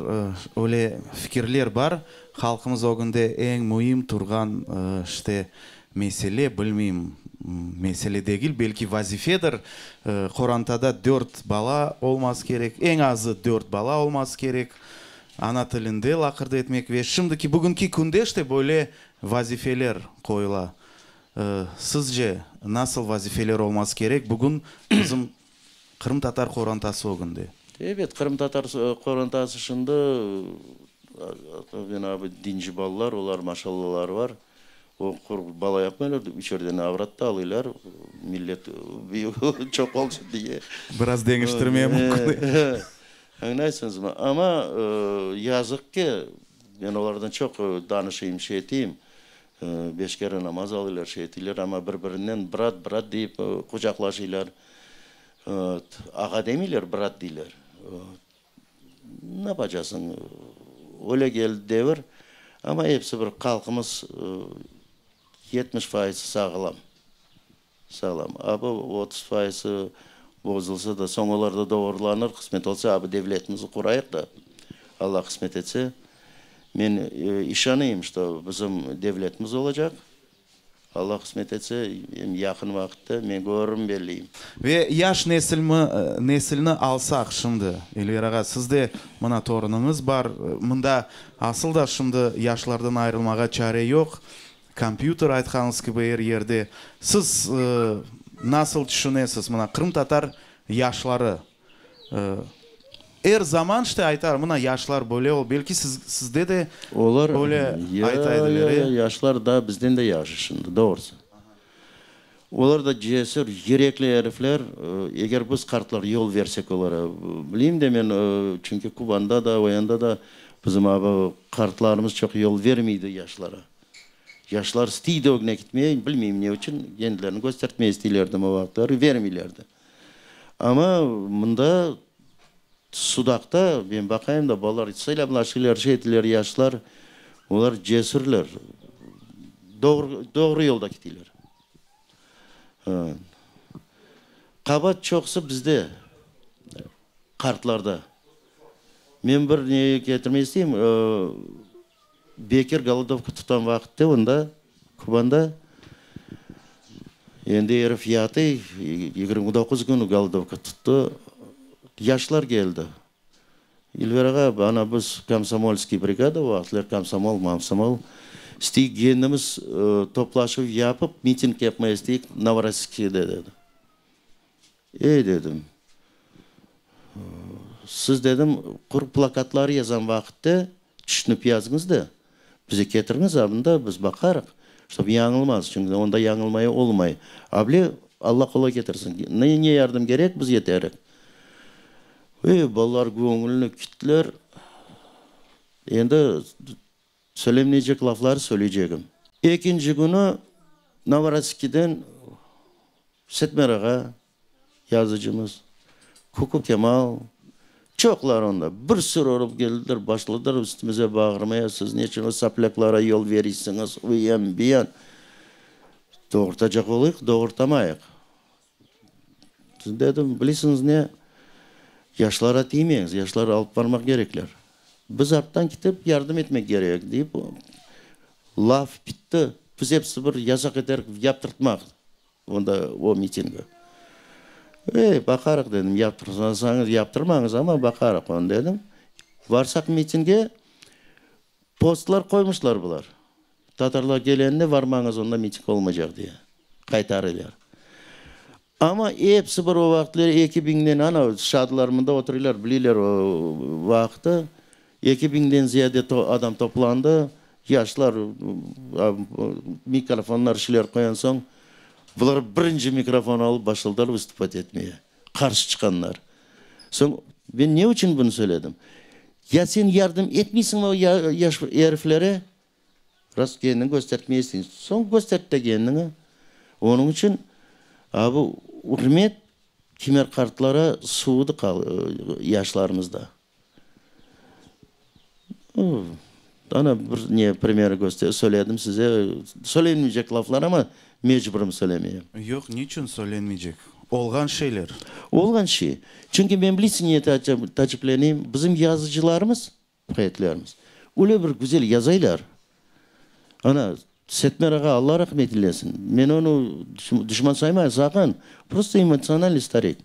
Speaker 1: öyle fikirler bar, halqımız ögünde eñ müim turğan işte mesele, bilmeyim, mesele degil, belki vazifedir, qorantada dört bala olması kerek, eñ azı dört bala olması kerek, ana tilinde laqırdı etmek ve şimdiki, bugünki künde işte böyle vazifeler qoyula. Sizce, nasıl vazifeler olması kerek bugün bizim qırımtatar qorantası ögünde?
Speaker 3: Ebet, qırımtatar qorantası şimdi, cenabı dinci balalar, olar maşallaları var, o qur bala yapmaylar, üçerden avrat da alıylar, millet çoq olsun diye.
Speaker 1: Biraz deñiştirmeye mümkün.
Speaker 3: Añlaysıñızmı? Amma yazıq ki, men olardan çoq danışayım, şey eteyim, Beş kere namaz alıylar, şey etiyler, amma bir-birinden brat, brat deyip qucaqlaşıylar. Ağa demeyler, brat deyler. Napacasıñ, öyle keldi devir, amma episi bir halqımız 70 fayızı sağlam. Sağlam. A bu 30 fayızı bozulsa da, soñ olar da doğrulanır, qısmet olsa, a bu devletimizni qurayıq da, Alla qısmet etse. Men işanayım, şto bizim devletimiz olacaq, Alla qısmet etse, em yaqın vaqıtta men körürüm belleyim.
Speaker 1: Ve yaş nesilmi, nesilni alsaq şimdi, Elver ağa, sizde mına torunıñız bar, mında asıl da şimdi yaşlardan ayırılmağa çare yoq, Kompyuter, aytqanıñız kibi, er yerde. Siz nasıl tüşünesiz, mına, qırımtatar yaşları er zaman işte aytar, mına, yaşlar böyle ol, belki siz, sizde de
Speaker 3: Olar,
Speaker 1: böyle
Speaker 3: ya,
Speaker 1: ayta ediler,
Speaker 3: ya,
Speaker 1: e?
Speaker 3: ya, yaşlar daa bizden de yahşı şimdi, doğrusı. Olar da cesür, yürekli erifler, eger biz qartlar yol versek olara. Bileyim de men, çünki Kubanda da, o yanda da bizim abi qartlarımız çoq yol vermeydi yaşlara. Yaşlar isteydi ögüne ketmeye, bilmeyim ne içün, kendilerini köstertmeye isteylerdi o vaqıtları, vermeylerdi. Amma mında Sudaqta men baqayım da, balalar selâmlaşırlar, şey eteler, yaşlar, olar cesürler, doğru, doğru yolda keteyler. Qabaat çoqusı bizde, qartlarda. Men bir ne ketirmege isteyim, Bekir golodovka tutqan vaqıtte onda, Kubanda, endi erif yatıy, 29 kün golodovka tuttı, yaşlar keldi. İlver ağa, ana biz komsomolskiy brigada, o vaqıtlar komsomol, momsomol, isteyik kendimiz toplaşuv yapıp, miting yapmaya isteyik Novorossiyskide, dedi. Ey, dedim, siz, dedim, quru plakatlar yazan vaqıtte tüşünip yazıñız da, bize ketiriñiz, a bunda biz baqarıq, ştob yañılmaz, çünki onda yañılmaya olmay. A bile, Alla qolay ketirsin, ne ne yardım kerek, biz yeterik. Ey, balalar göñülni kittiler, endi Söylemeycek lafları söyleycegim. Ekinci künü Novorossiyskiden Setmer ağa, yazıcımız, Kuku Kemal, çoqlar onda, bir sürü olıp keldiler, başladılar üstümize bağırmaya, siz neçün o soplâklara yol veriysiñiz, uyan, buyan. Doğurtacaq olayıq, doğurtamayıq. Dedim, bilesiñiz ne, yaşlara tiymeñiz, yaşlar alıp barmaq kerekler. Biz arttan ketip yardım etmek kerek, deyip, laf bitti. Biz episi bir yasaq eterik yaptırtmaq onda o mitingi. Ey, baqarıq, dedim, yaptırsañız, yaptırmañız, amma baqarıq onı, dedim. Varsaq mitinge, postlar qoymuşlar bular. Tatarlar kelenine varmañız, onda miting olmaycaq, diye qaytarılar. Amma episi bir o vaqıtları eki biñden, ana, şadılar mında oturırlar, bilirler o vaqıtı, eki biñden ziyade adam toplandı, yaşlar mikrofonlar, şeyler qoyan soñ, bular birinci mikrofon alıp başladılar vıstupat etmeye, qarşı çıqqanlar. Soñ, men ne içün bunı söyledim? Ya sen yardım etmeysiñ o yaş eriflere, Rast kendini köstertmey isteysiñ. Soñ köstert de kendini. Onıñ içün a bu ürmet kimer qartlara suvudı yaşlarımızda. Ana bir ne primer söyledim size, söylenmeycek laflar amma mecburım söylemeye.
Speaker 1: Yoq, niçün söylenmeycek? Olğan şeyler.
Speaker 3: Olğan şey. Çünki men bilesiñ niye taacipleneyim? Bizim yazıcılarımız, poetlerimiz öyle bir güzel yazaylar. Ana, Setmer ağa, Alla rahmet eylesin. Men onı duşman saymayım, saqın. Prosto emotsionalniy starik.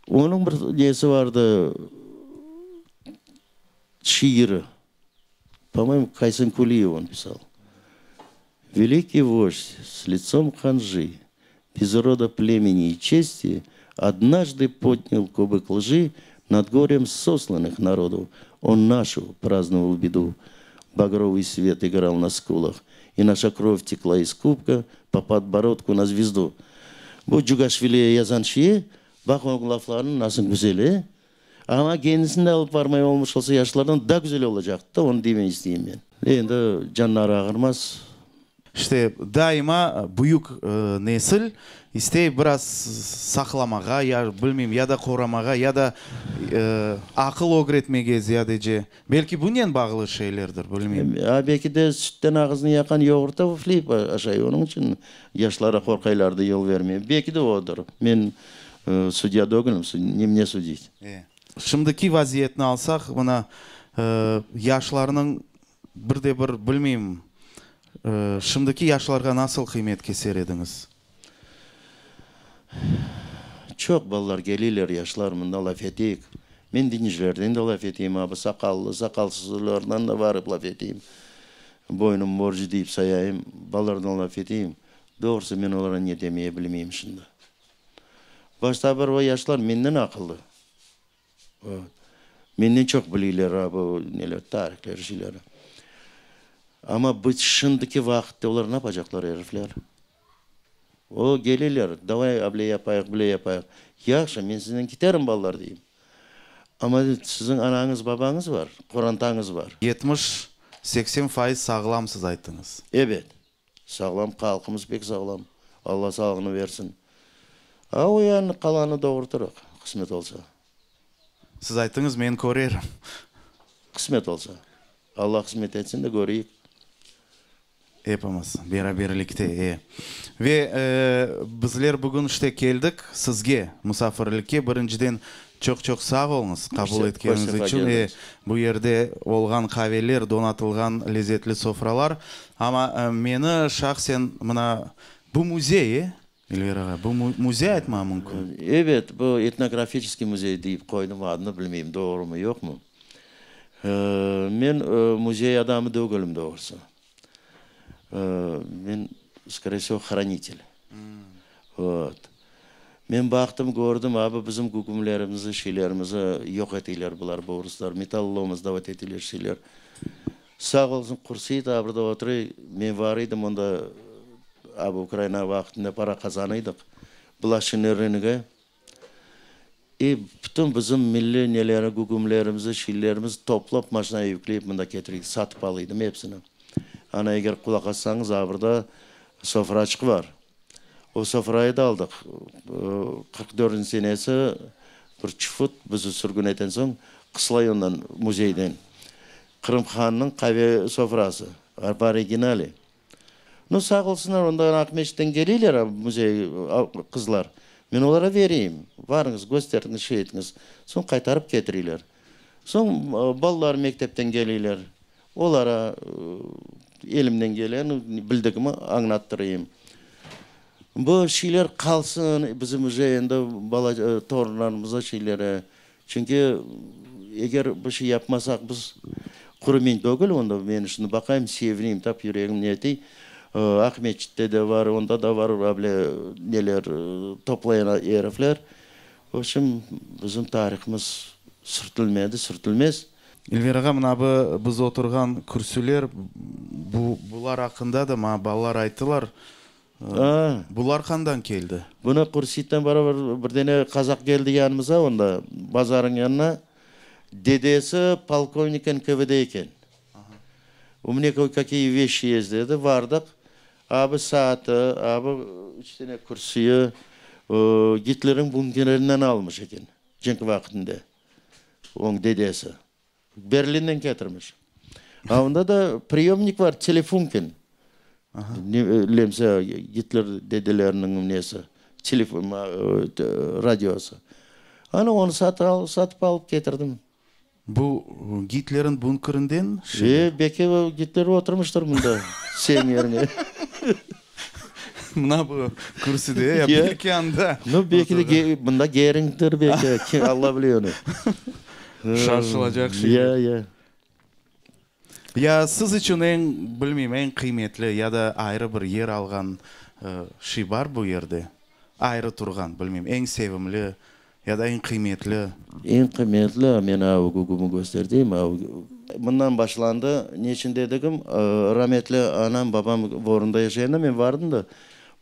Speaker 3: Onıñ bir nesi vardı, şiiri, po-moyemu, Kaysen Kuliyev on pisal. Velikiy vojd s litsom hanji, bez roda, plemeni i çesti, odnajdı podnyal kubık lji nad gorem soslanıh narodov, on našu prazdnoval bedu, bagrovıy svet igral na skulah, i naşa krov tekla iz kubka po podborodku na zvezdu. Bu Cugaşviliye yazan şiir, baq onıñ laflarını nasıl güzel, e? Amma kendisini de alıp barmay olmuş olsa yaşlardan daa güzel olacaqtı da, onı demey isteyim men. Endi canları ağırmaz.
Speaker 1: İşte, daima büyük nesil istey biraz saqlamağa, ya bilmeyim, ya da qoramağa, ya da aqıl ögretmege ziyadece. Belki bunen bağlı şeylerdir, bilmeyim.
Speaker 3: A, belki de sütten ağızını yaqan yoğurtta üfleyip aşay, onıñ içün yaşlara qorqaylar da yol vermey. Belki de odır. Men sudya degilm, ne mne sudit.
Speaker 1: E. Şimdiki vaziyetni alsaq, mına, yaşlarnıñ bir de bir, bilmeyim, şimdiki yaşlarğa nasıl qıymet keser ediñiz?
Speaker 3: Çoq balalar keleyler, yaşlar, mında laf eteyik. Men dincilerden de laf eteyim, a bu saqallı, saqalsızlardan da barıp laf eteyim. Boynum borcu deyip sayayım, balalardan laf eteyim. Doğrusı, men olarğa ne demeye bilmeyim şimdi. Başta bir o yaşlar menden aqıllı. Menden çoq bileyler a bu neler, tarihler, şeyler. Amma bu şimdiki vaqıtta olar napacaqlar, erifler? O, keleler, davay able yapayıq, bile yapayıq. Yahşı, men siznen keterim, balalar, deyim. Amma siziñ anañız, babañız bar, qorantañız bar.
Speaker 1: 70, 80% sağlamsız ayttıñız.
Speaker 3: Ebet. Sağlam, halqımız pek sağlam. Alla sağlığını bersin. A o yanı qalanı doğurtırıq, qısmet olsa.
Speaker 1: Siz ayttıñız, men körerim.
Speaker 3: Qısmet olsa. Alla qısmet etsin de köreyik.
Speaker 1: Epimiz beraberlikte, e. Ve bizler bugün işte keldik sizge musafirlikke. Birinciden, çoq-çoq sağ oluñız qabul etkeniñiz içün. E, bu yerde olğan qaveler, donatılğan lezetli sofralar. Amma meni şahsen mına bu müzey, e, İlver ağa, bu müzey aytmağa mümkün?
Speaker 3: Ebet, bu etnografiçeskiy müzey deyip qoydım adını, bilmeyim doğrumı, yoqmı. Men müzey adamı degilm doğrusı. Men, skoreye vsego, hranitelь. Vot. Men baqtım, kördim, abi bizim gügümlerimizni, şeylerimizni yoq eteyler bular, bu ruslar, metallolom sdavat eteyler, şeyler. Sağ olsun, Qurseit abirde oturay, men bar edim onda, abi Ukraina vaqtında para qazanıydıq, blaşinıy rınıgı. E, bütün bizim milliy neleri, gügümlerimizi, şeylerimizni toplap, maşinaya yükleyip mında ketireydik, satıp alıydım episini. Ana, eger qulaq assañız, abirde sofraçıq bar. O sofrayı da aldıq. 44-nci senesi bir çufut bizi sürgün eten soñ, qıslay ondan müzeyden. Qırım hanınıñ qave sofrası, v originale. Nu, sağ olsunlar, ondan Aqmescitten keleyler müzey qızlar, men olara vereyim, varıñız, kösteriñiz, şey etiñiz. Soñ qaytarıp ketireyler. Soñ balalar mektepten keleyler, olara elimden keleni, bildigimi añlattırayım. Bu şeyler qalsın bizim uje endi bala torunlarımıza şeylere. Çünki eger bir şey yapmasaq, biz quru men degil, onda men şimdi baqayım, sevineyim, tap yüregim ne etey, Aqmeçitte de bar, onda da bar able neler toplayan erifler. V obşem, bizim tarihımız sürtülmedi, sürtülmez.
Speaker 1: İlver ağa, mına bu biz oturğan kürsüler, bu bular aqqında da maña balalar ayttılar. Bular qandan keldi?
Speaker 3: Bunı Qursittan barabar bir dene qazaq keldi yanımıza onda, bazarıñ yanına. Dedesi polkovnik NKVD eken. U mne koy-kakiye veşçi est dedi. Bardıq. Abi saatı, abi üç dene kürsüyi Gitlerniñ bunkerinden almış eken cenk vaqtında onıñ dedesi. Berlinden ketirmiş. A onda da priyomnik bar, Telefunken. Lemse Gitler dedeleriniñ nesi, telefon, radiosı. Ana onı satıp alıp ketirdim.
Speaker 1: Bu Gitlerniñ bunkerinden?
Speaker 3: E, belki Gitler oturmıştır mında, seniñ yerine.
Speaker 1: Mına bu kürsüde, ya belki anda.
Speaker 3: Nu, belki de mında Geringdir, belki, Alla bile onı.
Speaker 1: Şaşılacaq şey.
Speaker 3: Ya, ya.
Speaker 1: Ya siz içün eñ, bilmeyim, eñ qıymetli ya da ayrı bir yer alğan şey bar bu yerde? Ayrı turğan, bilmeyim, eñ sevimli ya da eñ qıymetli?
Speaker 3: Eñ qıymetli, men av gügümi kösterdim, av. Mından başlandı, neçün dedigim, rametli anam, babam Vorunda yaşayanda men vardım da,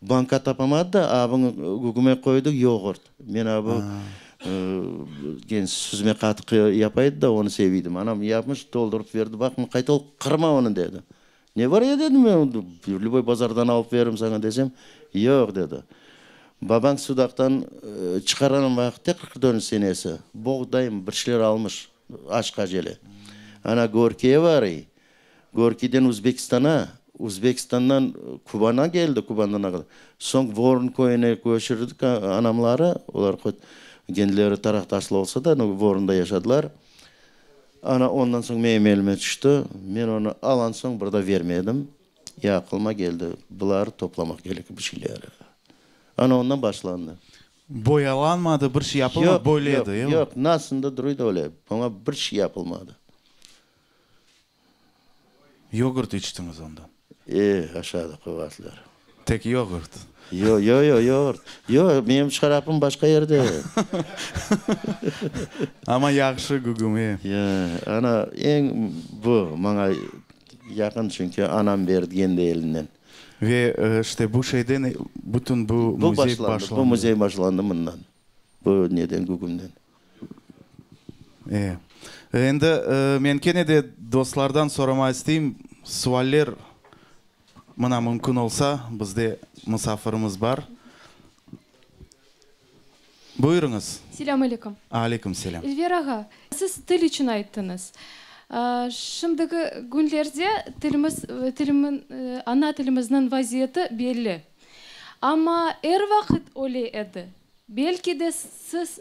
Speaker 3: banka tapamadı da, abıñ gügüme qoydı yoğurt. Men abı süzme qatıq yapaydı da, onı seviydim. Anam yapmış, toldurıp berdi, baq, qayta ol, qırma onı, dedi. Ne bar ya, dedim men, lüboy bazardan alıp veririm saña desem, yoq, dedi. Babañ Sudaqtan çıqarğan vaqıtte, 44 senesi, boğday bir şeyler almış, aşqa cele. Ana Gorkiye varıy, Gorkiyden Uzbekistana, Uzbekistandan Kubana keldi, Kubandan soñ Vorun köyüne köçürdik anamları, olar kendileri Taraqtaşlı olsa da, Vorunda yaşadılar. Ana ondan soñ menim elime tüşti. Men onı alan soñ bir da vermedim. Ya aqılıma keldi, bular toplamaq kerek bir şeyleri. Ana ondan başlandı.
Speaker 1: Boyalanmadı, bir şey yapılmadı, böyle edi,
Speaker 3: yoq, yoq, nasılında duruydı öyle, oña bir şey yapılmadı.
Speaker 1: Yogurt içtiñiz ondan?
Speaker 3: E, aşağıda qoyğanlar.
Speaker 1: Tek yogurt?
Speaker 3: Yo, yo, yo, yoğurt. Yo, menim şarapım başqa yerde.
Speaker 1: Amma yahşı gügüme.
Speaker 3: Ya, ana, eñ bu maña yaqın, çünki anam berdi kendi elinden.
Speaker 1: Ve işte bu şeyden bütün bu
Speaker 3: Bu
Speaker 1: müzey
Speaker 3: başlandı,
Speaker 1: başlandı.
Speaker 3: Bu müzey başlandı mından. Bu neden, gügümden.
Speaker 1: E. Endi men kene de dostlardan soramağa isteyim, sualler mına mümkün olsa, bizde musafirimiz bar. Buyurıñız.
Speaker 4: Selâm aleyküm.
Speaker 1: Aleyküm selâm.
Speaker 4: İlver ağa, siz til içün ayttıñız. Şimdiki künlerde tilimiz, tilimin, ana tilimizniñ vaziyeti belli. Amma er vaqıt öyle edi. Belki de siz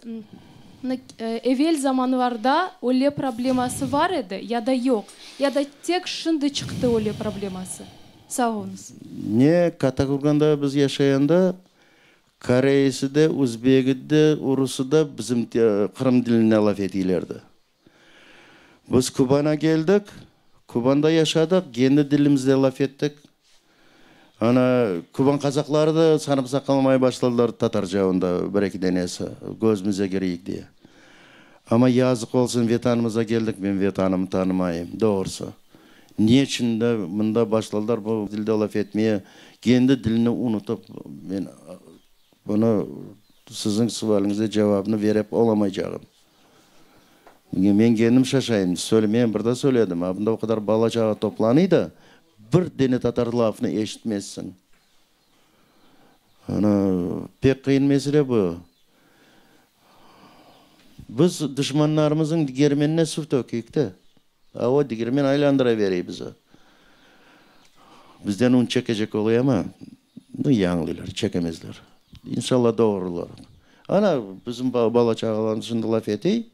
Speaker 4: evel zamanlarda öyle probleması bar edi ya da yoq, ya da tek şimdi çıqtı öyle probleması? Sağ oluñız.
Speaker 3: Ne, Kattakurganda biz yaşayanda koreysi de, uzbegi de, urusı da bizim qırım tilinde laf etiylerdi. Biz Kubana keldik, Kubanda yaşadıq, kendi tilimizde laf ettik. Ana, Kuban qazaqları da sarımsaq almay başladılar tatarca onda bir-eki denesi, közümizge kireyik diye. Amma yazıq olsun, Vetanımıza keldik, men Vetanımı tanımayım, doğrusı. Ne içün de mında başladılar bu tilde laf etmeye, kendi tilini unutıp, men bunı siziñ sualiñizge cevabını verip olamaycağım. Men kendim şaşayım, men bir de söyledim, a bunda o qadar bala-çağa toplanıy da, bir dene tatar lafını eşitmezsiñ. Ana, pek qıyın mesele bu. Biz duşmanlarımıznıñ digirmenine suv tökeyik de, a o digirmen aylandıra berey bizi. Bizden un çekecek oluy ama, nu, yañlıylar, çekemezler. İnşallah doğrular. Ana, bizim bala-çağalarımız şimdi laf etey,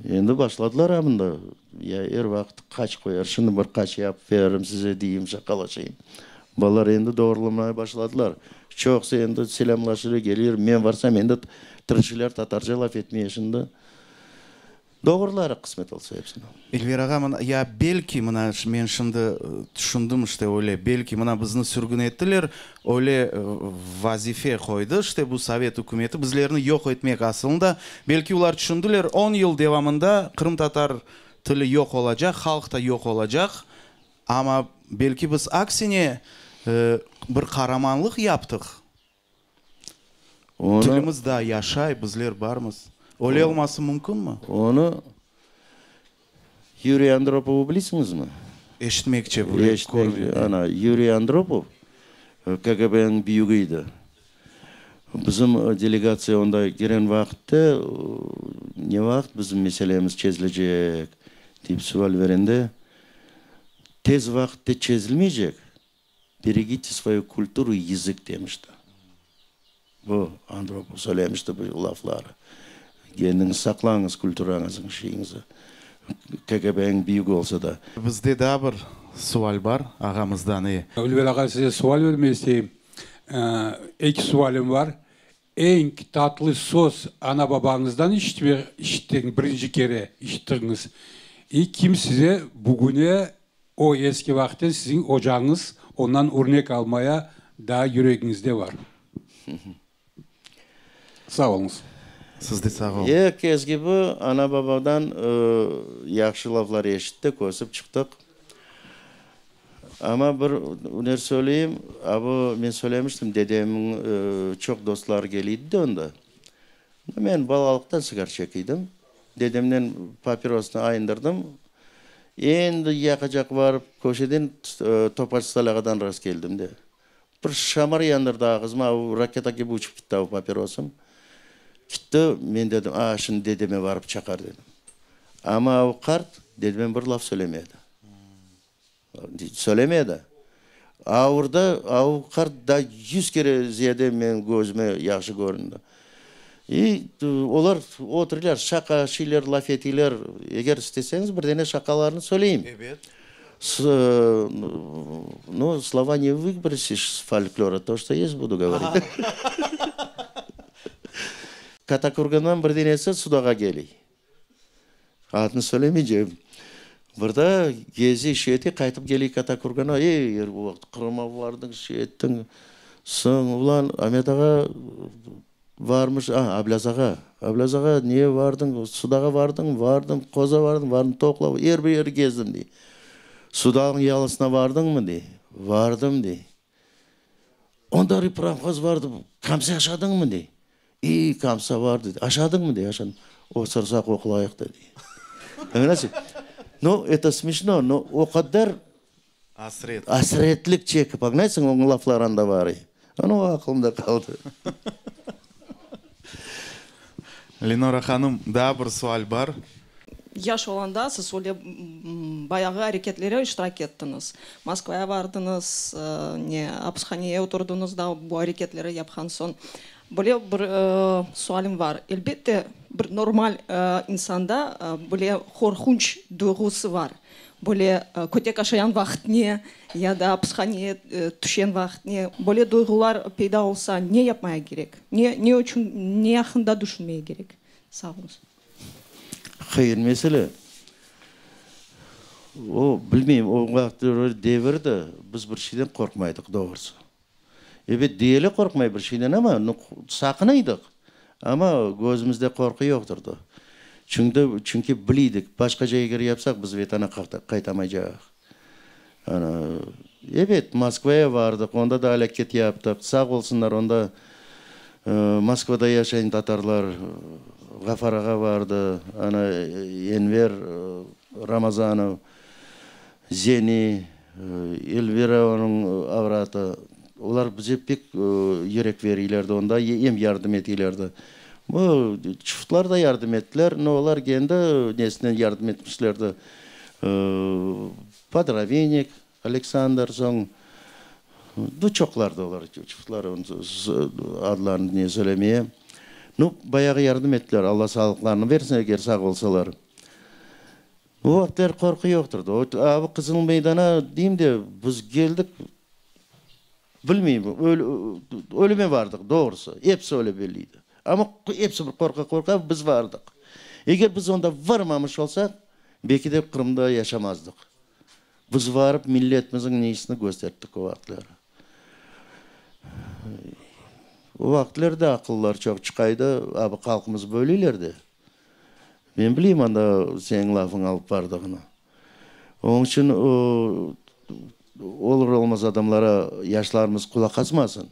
Speaker 3: endi başladılar a mında. Ya er vaqıt qaç qoyar, şimdi bir qaç yapıp veririm size deyim, şaqalaşayım. Balalar endi doğrulamaya başladılar. Çoqusı endi selâmlaşır, kelir, men varsam endi tırışırlar tatarca laf etmeye şimdi. Doğrular qısmet olsa hepsini.
Speaker 1: İlver ağa, mına, ya belki, mına, men şimdi tüşündim işte öyle, belki mına bizni sürgün ettiler, öyle vazife qoydı işte bu sovet ükümeti, bizlerni yoq etmek asılında. Belki olar tüşündiler, 10 yıl devamında qırımtatar tili yoq olacaq, halq da yoq olacaq, amma belki biz aksine bir qaramanlıq yaptıq.
Speaker 3: Onı,
Speaker 1: Tilimiz daa yaşay, bizler barmız. Öyle olması mümkünmi?
Speaker 3: Onı Yuriy Andropovı bilesiñizmi?
Speaker 1: Eşitmekçe bu.
Speaker 3: Eşitmek, ana, Yuriy Andropov KGBniñ büyügi edi. Bizim delegatsiya onda kiren vaqıtte, ne vaqıt bizim meselemiz çezilecek, deyip sual verende, tez vaqıtte çezilmeycek, beregite svoyu kulturu i yazık demişti. Bu Andropov söylemişti bu lafları. Kendiñiz saqlañız kulturañızıñ şeyiñizi, KGBñ büyük olsa da.
Speaker 1: Bizde daa bir sual bar ağamızdan, e.
Speaker 5: Ülver ağa, size sual bermege isteyim. Eki sualim bar. Eñ tatlı söz ana-babañızdan işittiñ, birinci kere işittiñiz? İ kim size bugüne o eski vaqıtten siziñ ocañız, ondan örnek almaya daa yüregiñizde bar? Sağ oluñız.
Speaker 1: Siz de sağ oluñ.
Speaker 3: Er kes kibi ana-babadan yahşı laflar eşittik, ösip çıqtıq. Amma bir üner söyleyim, a bu men söylemiştim, dedemniñ çoq dostları keliydi de onda. Men balalıqtan sigar çekiydim. Dedemden papirosnı ayındırdım. Endi yaqacaq barıp, köşeden Topaç Salâğadan rast keldim de. Bir şamar yandırdı ağızıma, o raketa kibi uçıp kitti o papirosım. Kitti, men dedim, a, şimdi dedeme barıp çaqar dedim. Amma o qart dedeme bir laf söylemedi. Söylemedi. Avurda, o qart daa yüz kere ziyade menim közüme yahşı köründi. İ, olar oturırlar, şaqa, şeyler laf eteyler. Eger isteseñiz, bir dene şaqalarını söyleyim.
Speaker 1: Ebet.
Speaker 3: Nu, slova ne vıbrosишь s folklora, to, çto est, budu govorit. Kattakurgandan bir denesi Sudağa keley. Adını söylemeycegim. Bir da geze, şey ete, qaytıp keley Kattakurganğa, ey, er bu vaqıt Qırımğa bardıñ, şey ettiñ. Soñ, ulan, Amet ağa Varmış, a, Ablâz ağa, Ablâz ağa, neye vardıñ, Sudağa vardıñmı? Vardım, Qoza vardım, vardım, Toqlav, er bir yerni gezdim, dey. Sudağnıñ yalısına vardıñmı, dey. Vardım, dey. Onda rıbpромhoz vardı, kamsa aşadıñmı, dey. İ, kamsa vardı, dey. Aşadıñmı, dey, aşadım. Otursaq oqlayıq da, dey. Понимаете? Nu, eto smeşno, no o qadar
Speaker 1: Asret.
Speaker 3: Asretlik çekip, añlaysıñ, onıñ lafları anda bar. Ana o aqılımda qaldı.
Speaker 1: Lenora hanım, daa bir sual bar.
Speaker 6: Yaş olanda siz öyle bayağı areketlere iştirak ettiñiz. Moskvaya bardıñız, ne, apishaneye oturdıñız da bu areketleri yapqan soñ. Böyle bir sualim bar. Elbette, bir normal insanda böyle qorqunç duyğusı bar. Böyle kötek aşayan vaqıt ne, ya da apishaneye tüşen vaqıt ne, böyle duyğular peyda olsa, ne yapmaya kerek? Ne, ne içün, ne aqqında düşünmeye kerek? Sağ oluñız.
Speaker 3: Qıyın mesele. O, bilmeyim, o vaqıt öyle devirdi, biz bir şeyden qorqmaydıq, doğrusı. Ebet, deyeli qorqmay bir şeyden, amma saqınıydıq. Amma közümizde qorqu yoqtırdı. Çünki, çünki biliydik, başqaca eger yapsaq, biz Vetana qaytamaycaq. Ana, ebet, Moskvaya bardıq, onda da alâket yaptıq. Sağ olsunlar, onda Moskvada yaşayın tatarlar, Ğafar ağa bardı, ana, Enver Ramazanov, Zeni, Elvira onıñ avratı, olar bize pek yürek beriylerdi onda, em yardım etiylerdi. Bu çuftlar da yardım ettiler, no olar kendi nesinen yardım etmişlerdi. Podrabinek Aleksandr, soñ bu çoqlardı olar, çuftlar, adlarını ne söylemeye. Nu, bayağı yardım ettiler, Alla sağlıqlarını bersin, eger sağ olsalar. O vaqıtları qorqu yoqtırdı. O, a bu Qızıl meydana deyim de, biz keldik, bilmeyim, ölüme bardıq, doğrusı, episi öyle belliydi. Amma episi bir qorqa-qorqa biz bardıq. Eger biz onda varmamış olsaq, belki de Qırımda yaşamazdıq. Biz varıp milletmizniñ neysini kösterttik o vaqıtları. O vaqıtları da aqıllar çoq çıqaydı, a bu halqımız böyleyler de. Men bileyim anda seniñ lafıñ alıp bardığını. Onıñ içün olur-olmaz adamlara yaşlarımız qulaq asmasın.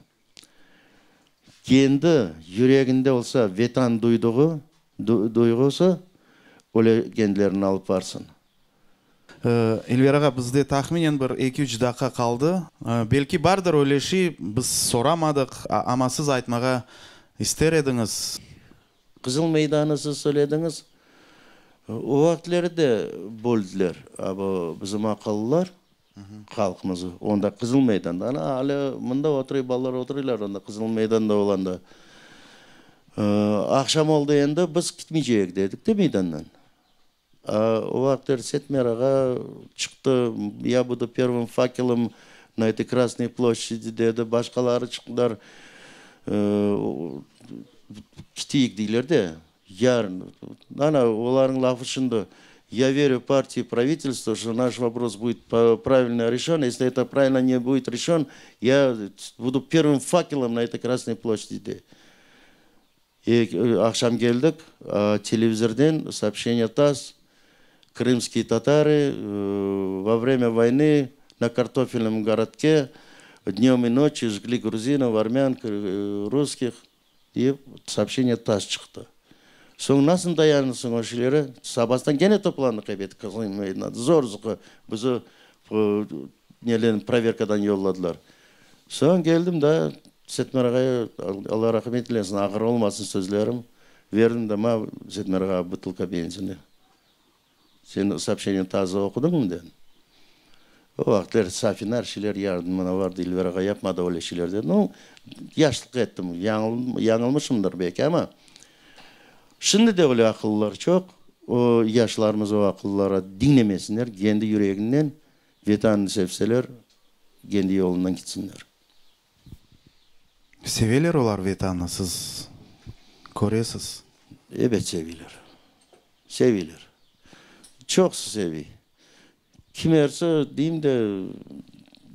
Speaker 3: Kendi yüreginde olsa Vetan duyduğu, duyğusı, öyle kendilerini alıp barsın.
Speaker 1: İlver ağa, bizde tahminen bir eki-üç daqqa qaldı. Belki bardır öyle şey, biz soramadıq, amma siz aytmağa ister ediñiz.
Speaker 3: Qızıl meydanı siz söylediñiz. O vaqıtları da böldiler, a bu bizim aqıllılar halqımızı. Onda Qızıl meydanda. Ana, alâ mında oturay, balalar oturaylar onda Qızıl meydanda olanda. Aqşam oldı endi, biz kitmeyceyik dedik de meydandan. O vaqıtları Setmer ağa çıqtı, Ya budu pervım fakelom na etoy Krasnoy ploşçadi dedi, başqaları çıqtılar, kiteyik deyler de, yarın, ana, olarnıñ lafı şundı, Ya verю partiya i pravitelstvo, şto naş vopros budet pravilno reşen, esli eto pravilno ne budet reşen, ya budu pervım fakelom na etoy Krasnoy ploşçadi. Aqşam keldik, televizorden soobşeniye TASS, Krımskiye tatarı vo vremya voynı na kartofelnom gorodke dnöm i noçyu jgli gruzinov, armân, russkih dep soobşeniye TASS çıqtı. Soñ nasıl dayanırsıñ o şeylere? Sabastan kene toplandıq ebet Qızıl meydanında. Zor-zuqı bizi neden proverkadan yolladılar. Soñ keldim da, Setmer ağay, Alla rahmet eylesin, ağır olmasın sözlerim, berdim da, ma, Setmer ağa, butılka benzini. Sen soobşenieni taze oqudıñmı, dedim. O vaqıtlar Safinar şeyler yardımına bardı, İlver ağa yapmadı öyle şeyler, dedim. Nu, yaşlıq ettim, yañılmışımdır belki, amma şimdi de öyle aqıllılar çoq, o yaşlarımız o aqıllılara diñlemesinler, kendi yüreginden Vetanını sevseler, kendi yolundan kitsinler.
Speaker 1: Seveler olar Vetanı, siz köresiz.
Speaker 3: Ebet seviyler. Seviyler. Çoqusı seviy. Kimersi, deyim de,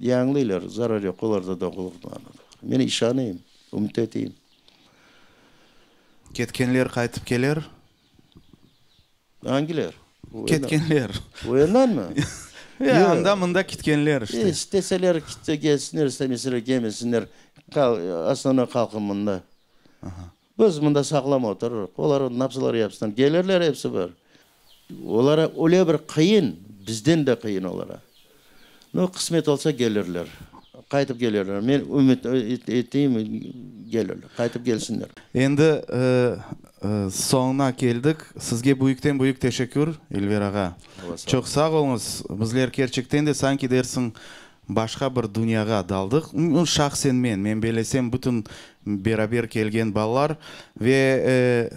Speaker 3: yañlıylar, zarar yoq, olar da doğruluqnı añladılar. Men işanayım, ümüt eteyim.
Speaker 1: Ketkenler qaytıp keler?
Speaker 3: Angiler?
Speaker 1: Ketkenler.
Speaker 3: O yandanmı?
Speaker 1: Ya, anda mında kitkenler işte.
Speaker 3: İsteseler kelsinler, istemeseler kelmesinler. Osnovnoy halqım mında. Biz mında sağlam oturırıq. Olar napsalar yapsınlar. Kelirler episi bir. Olara öyle bir qıyın, bizden de qıyın olara. No, qısmet olsa kelirler. Qaytıp kelirler. Men ümüt eteyim, kelirler. Qaytıp kelsinler.
Speaker 1: Endi soñuna keldik. Sizge büyükten-büyük teşekkür, İlver ağa. Çoq sağ oluñız. Bizler kerçekten de sanki dersiñ başqa bir dünyağa daldıq. Şahsen men, men bellesem bütün beraber kelgen balalar ve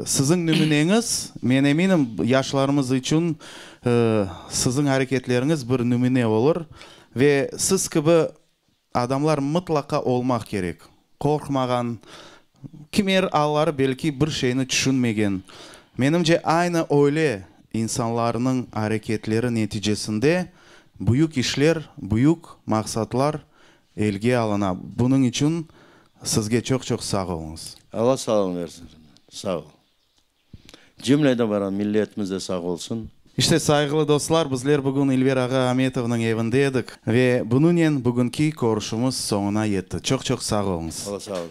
Speaker 1: siziñ nümüneñiz, men eminim, yaşlarımız içün siziñ areketleriñiz bir nümüne olur ve siz kibi Adamlar mıtlaqa olmaq kerek. Qorqmağan, kimer alları belki bir şeyni tüşünmegen. Menimce, aynı öyle insanlarnıñ areketleri neticesinde büyük işler, büyük maqsatlar elge alına. Bunıñ içün sizge çoq-çoq sağ oluñız.
Speaker 3: Alla sağlıq versin. Sağ ol. Cümleden baran milletimiz de sağ olsun.
Speaker 1: İşte, sayğılı dostlar, bizler bugün İlver ağa Ametovnıñ evinde edik ve bunıñnen bugünki körüşümiz soñuna yetti. Çoq-çoq sağ oluñız.
Speaker 3: Alla sağ olsun.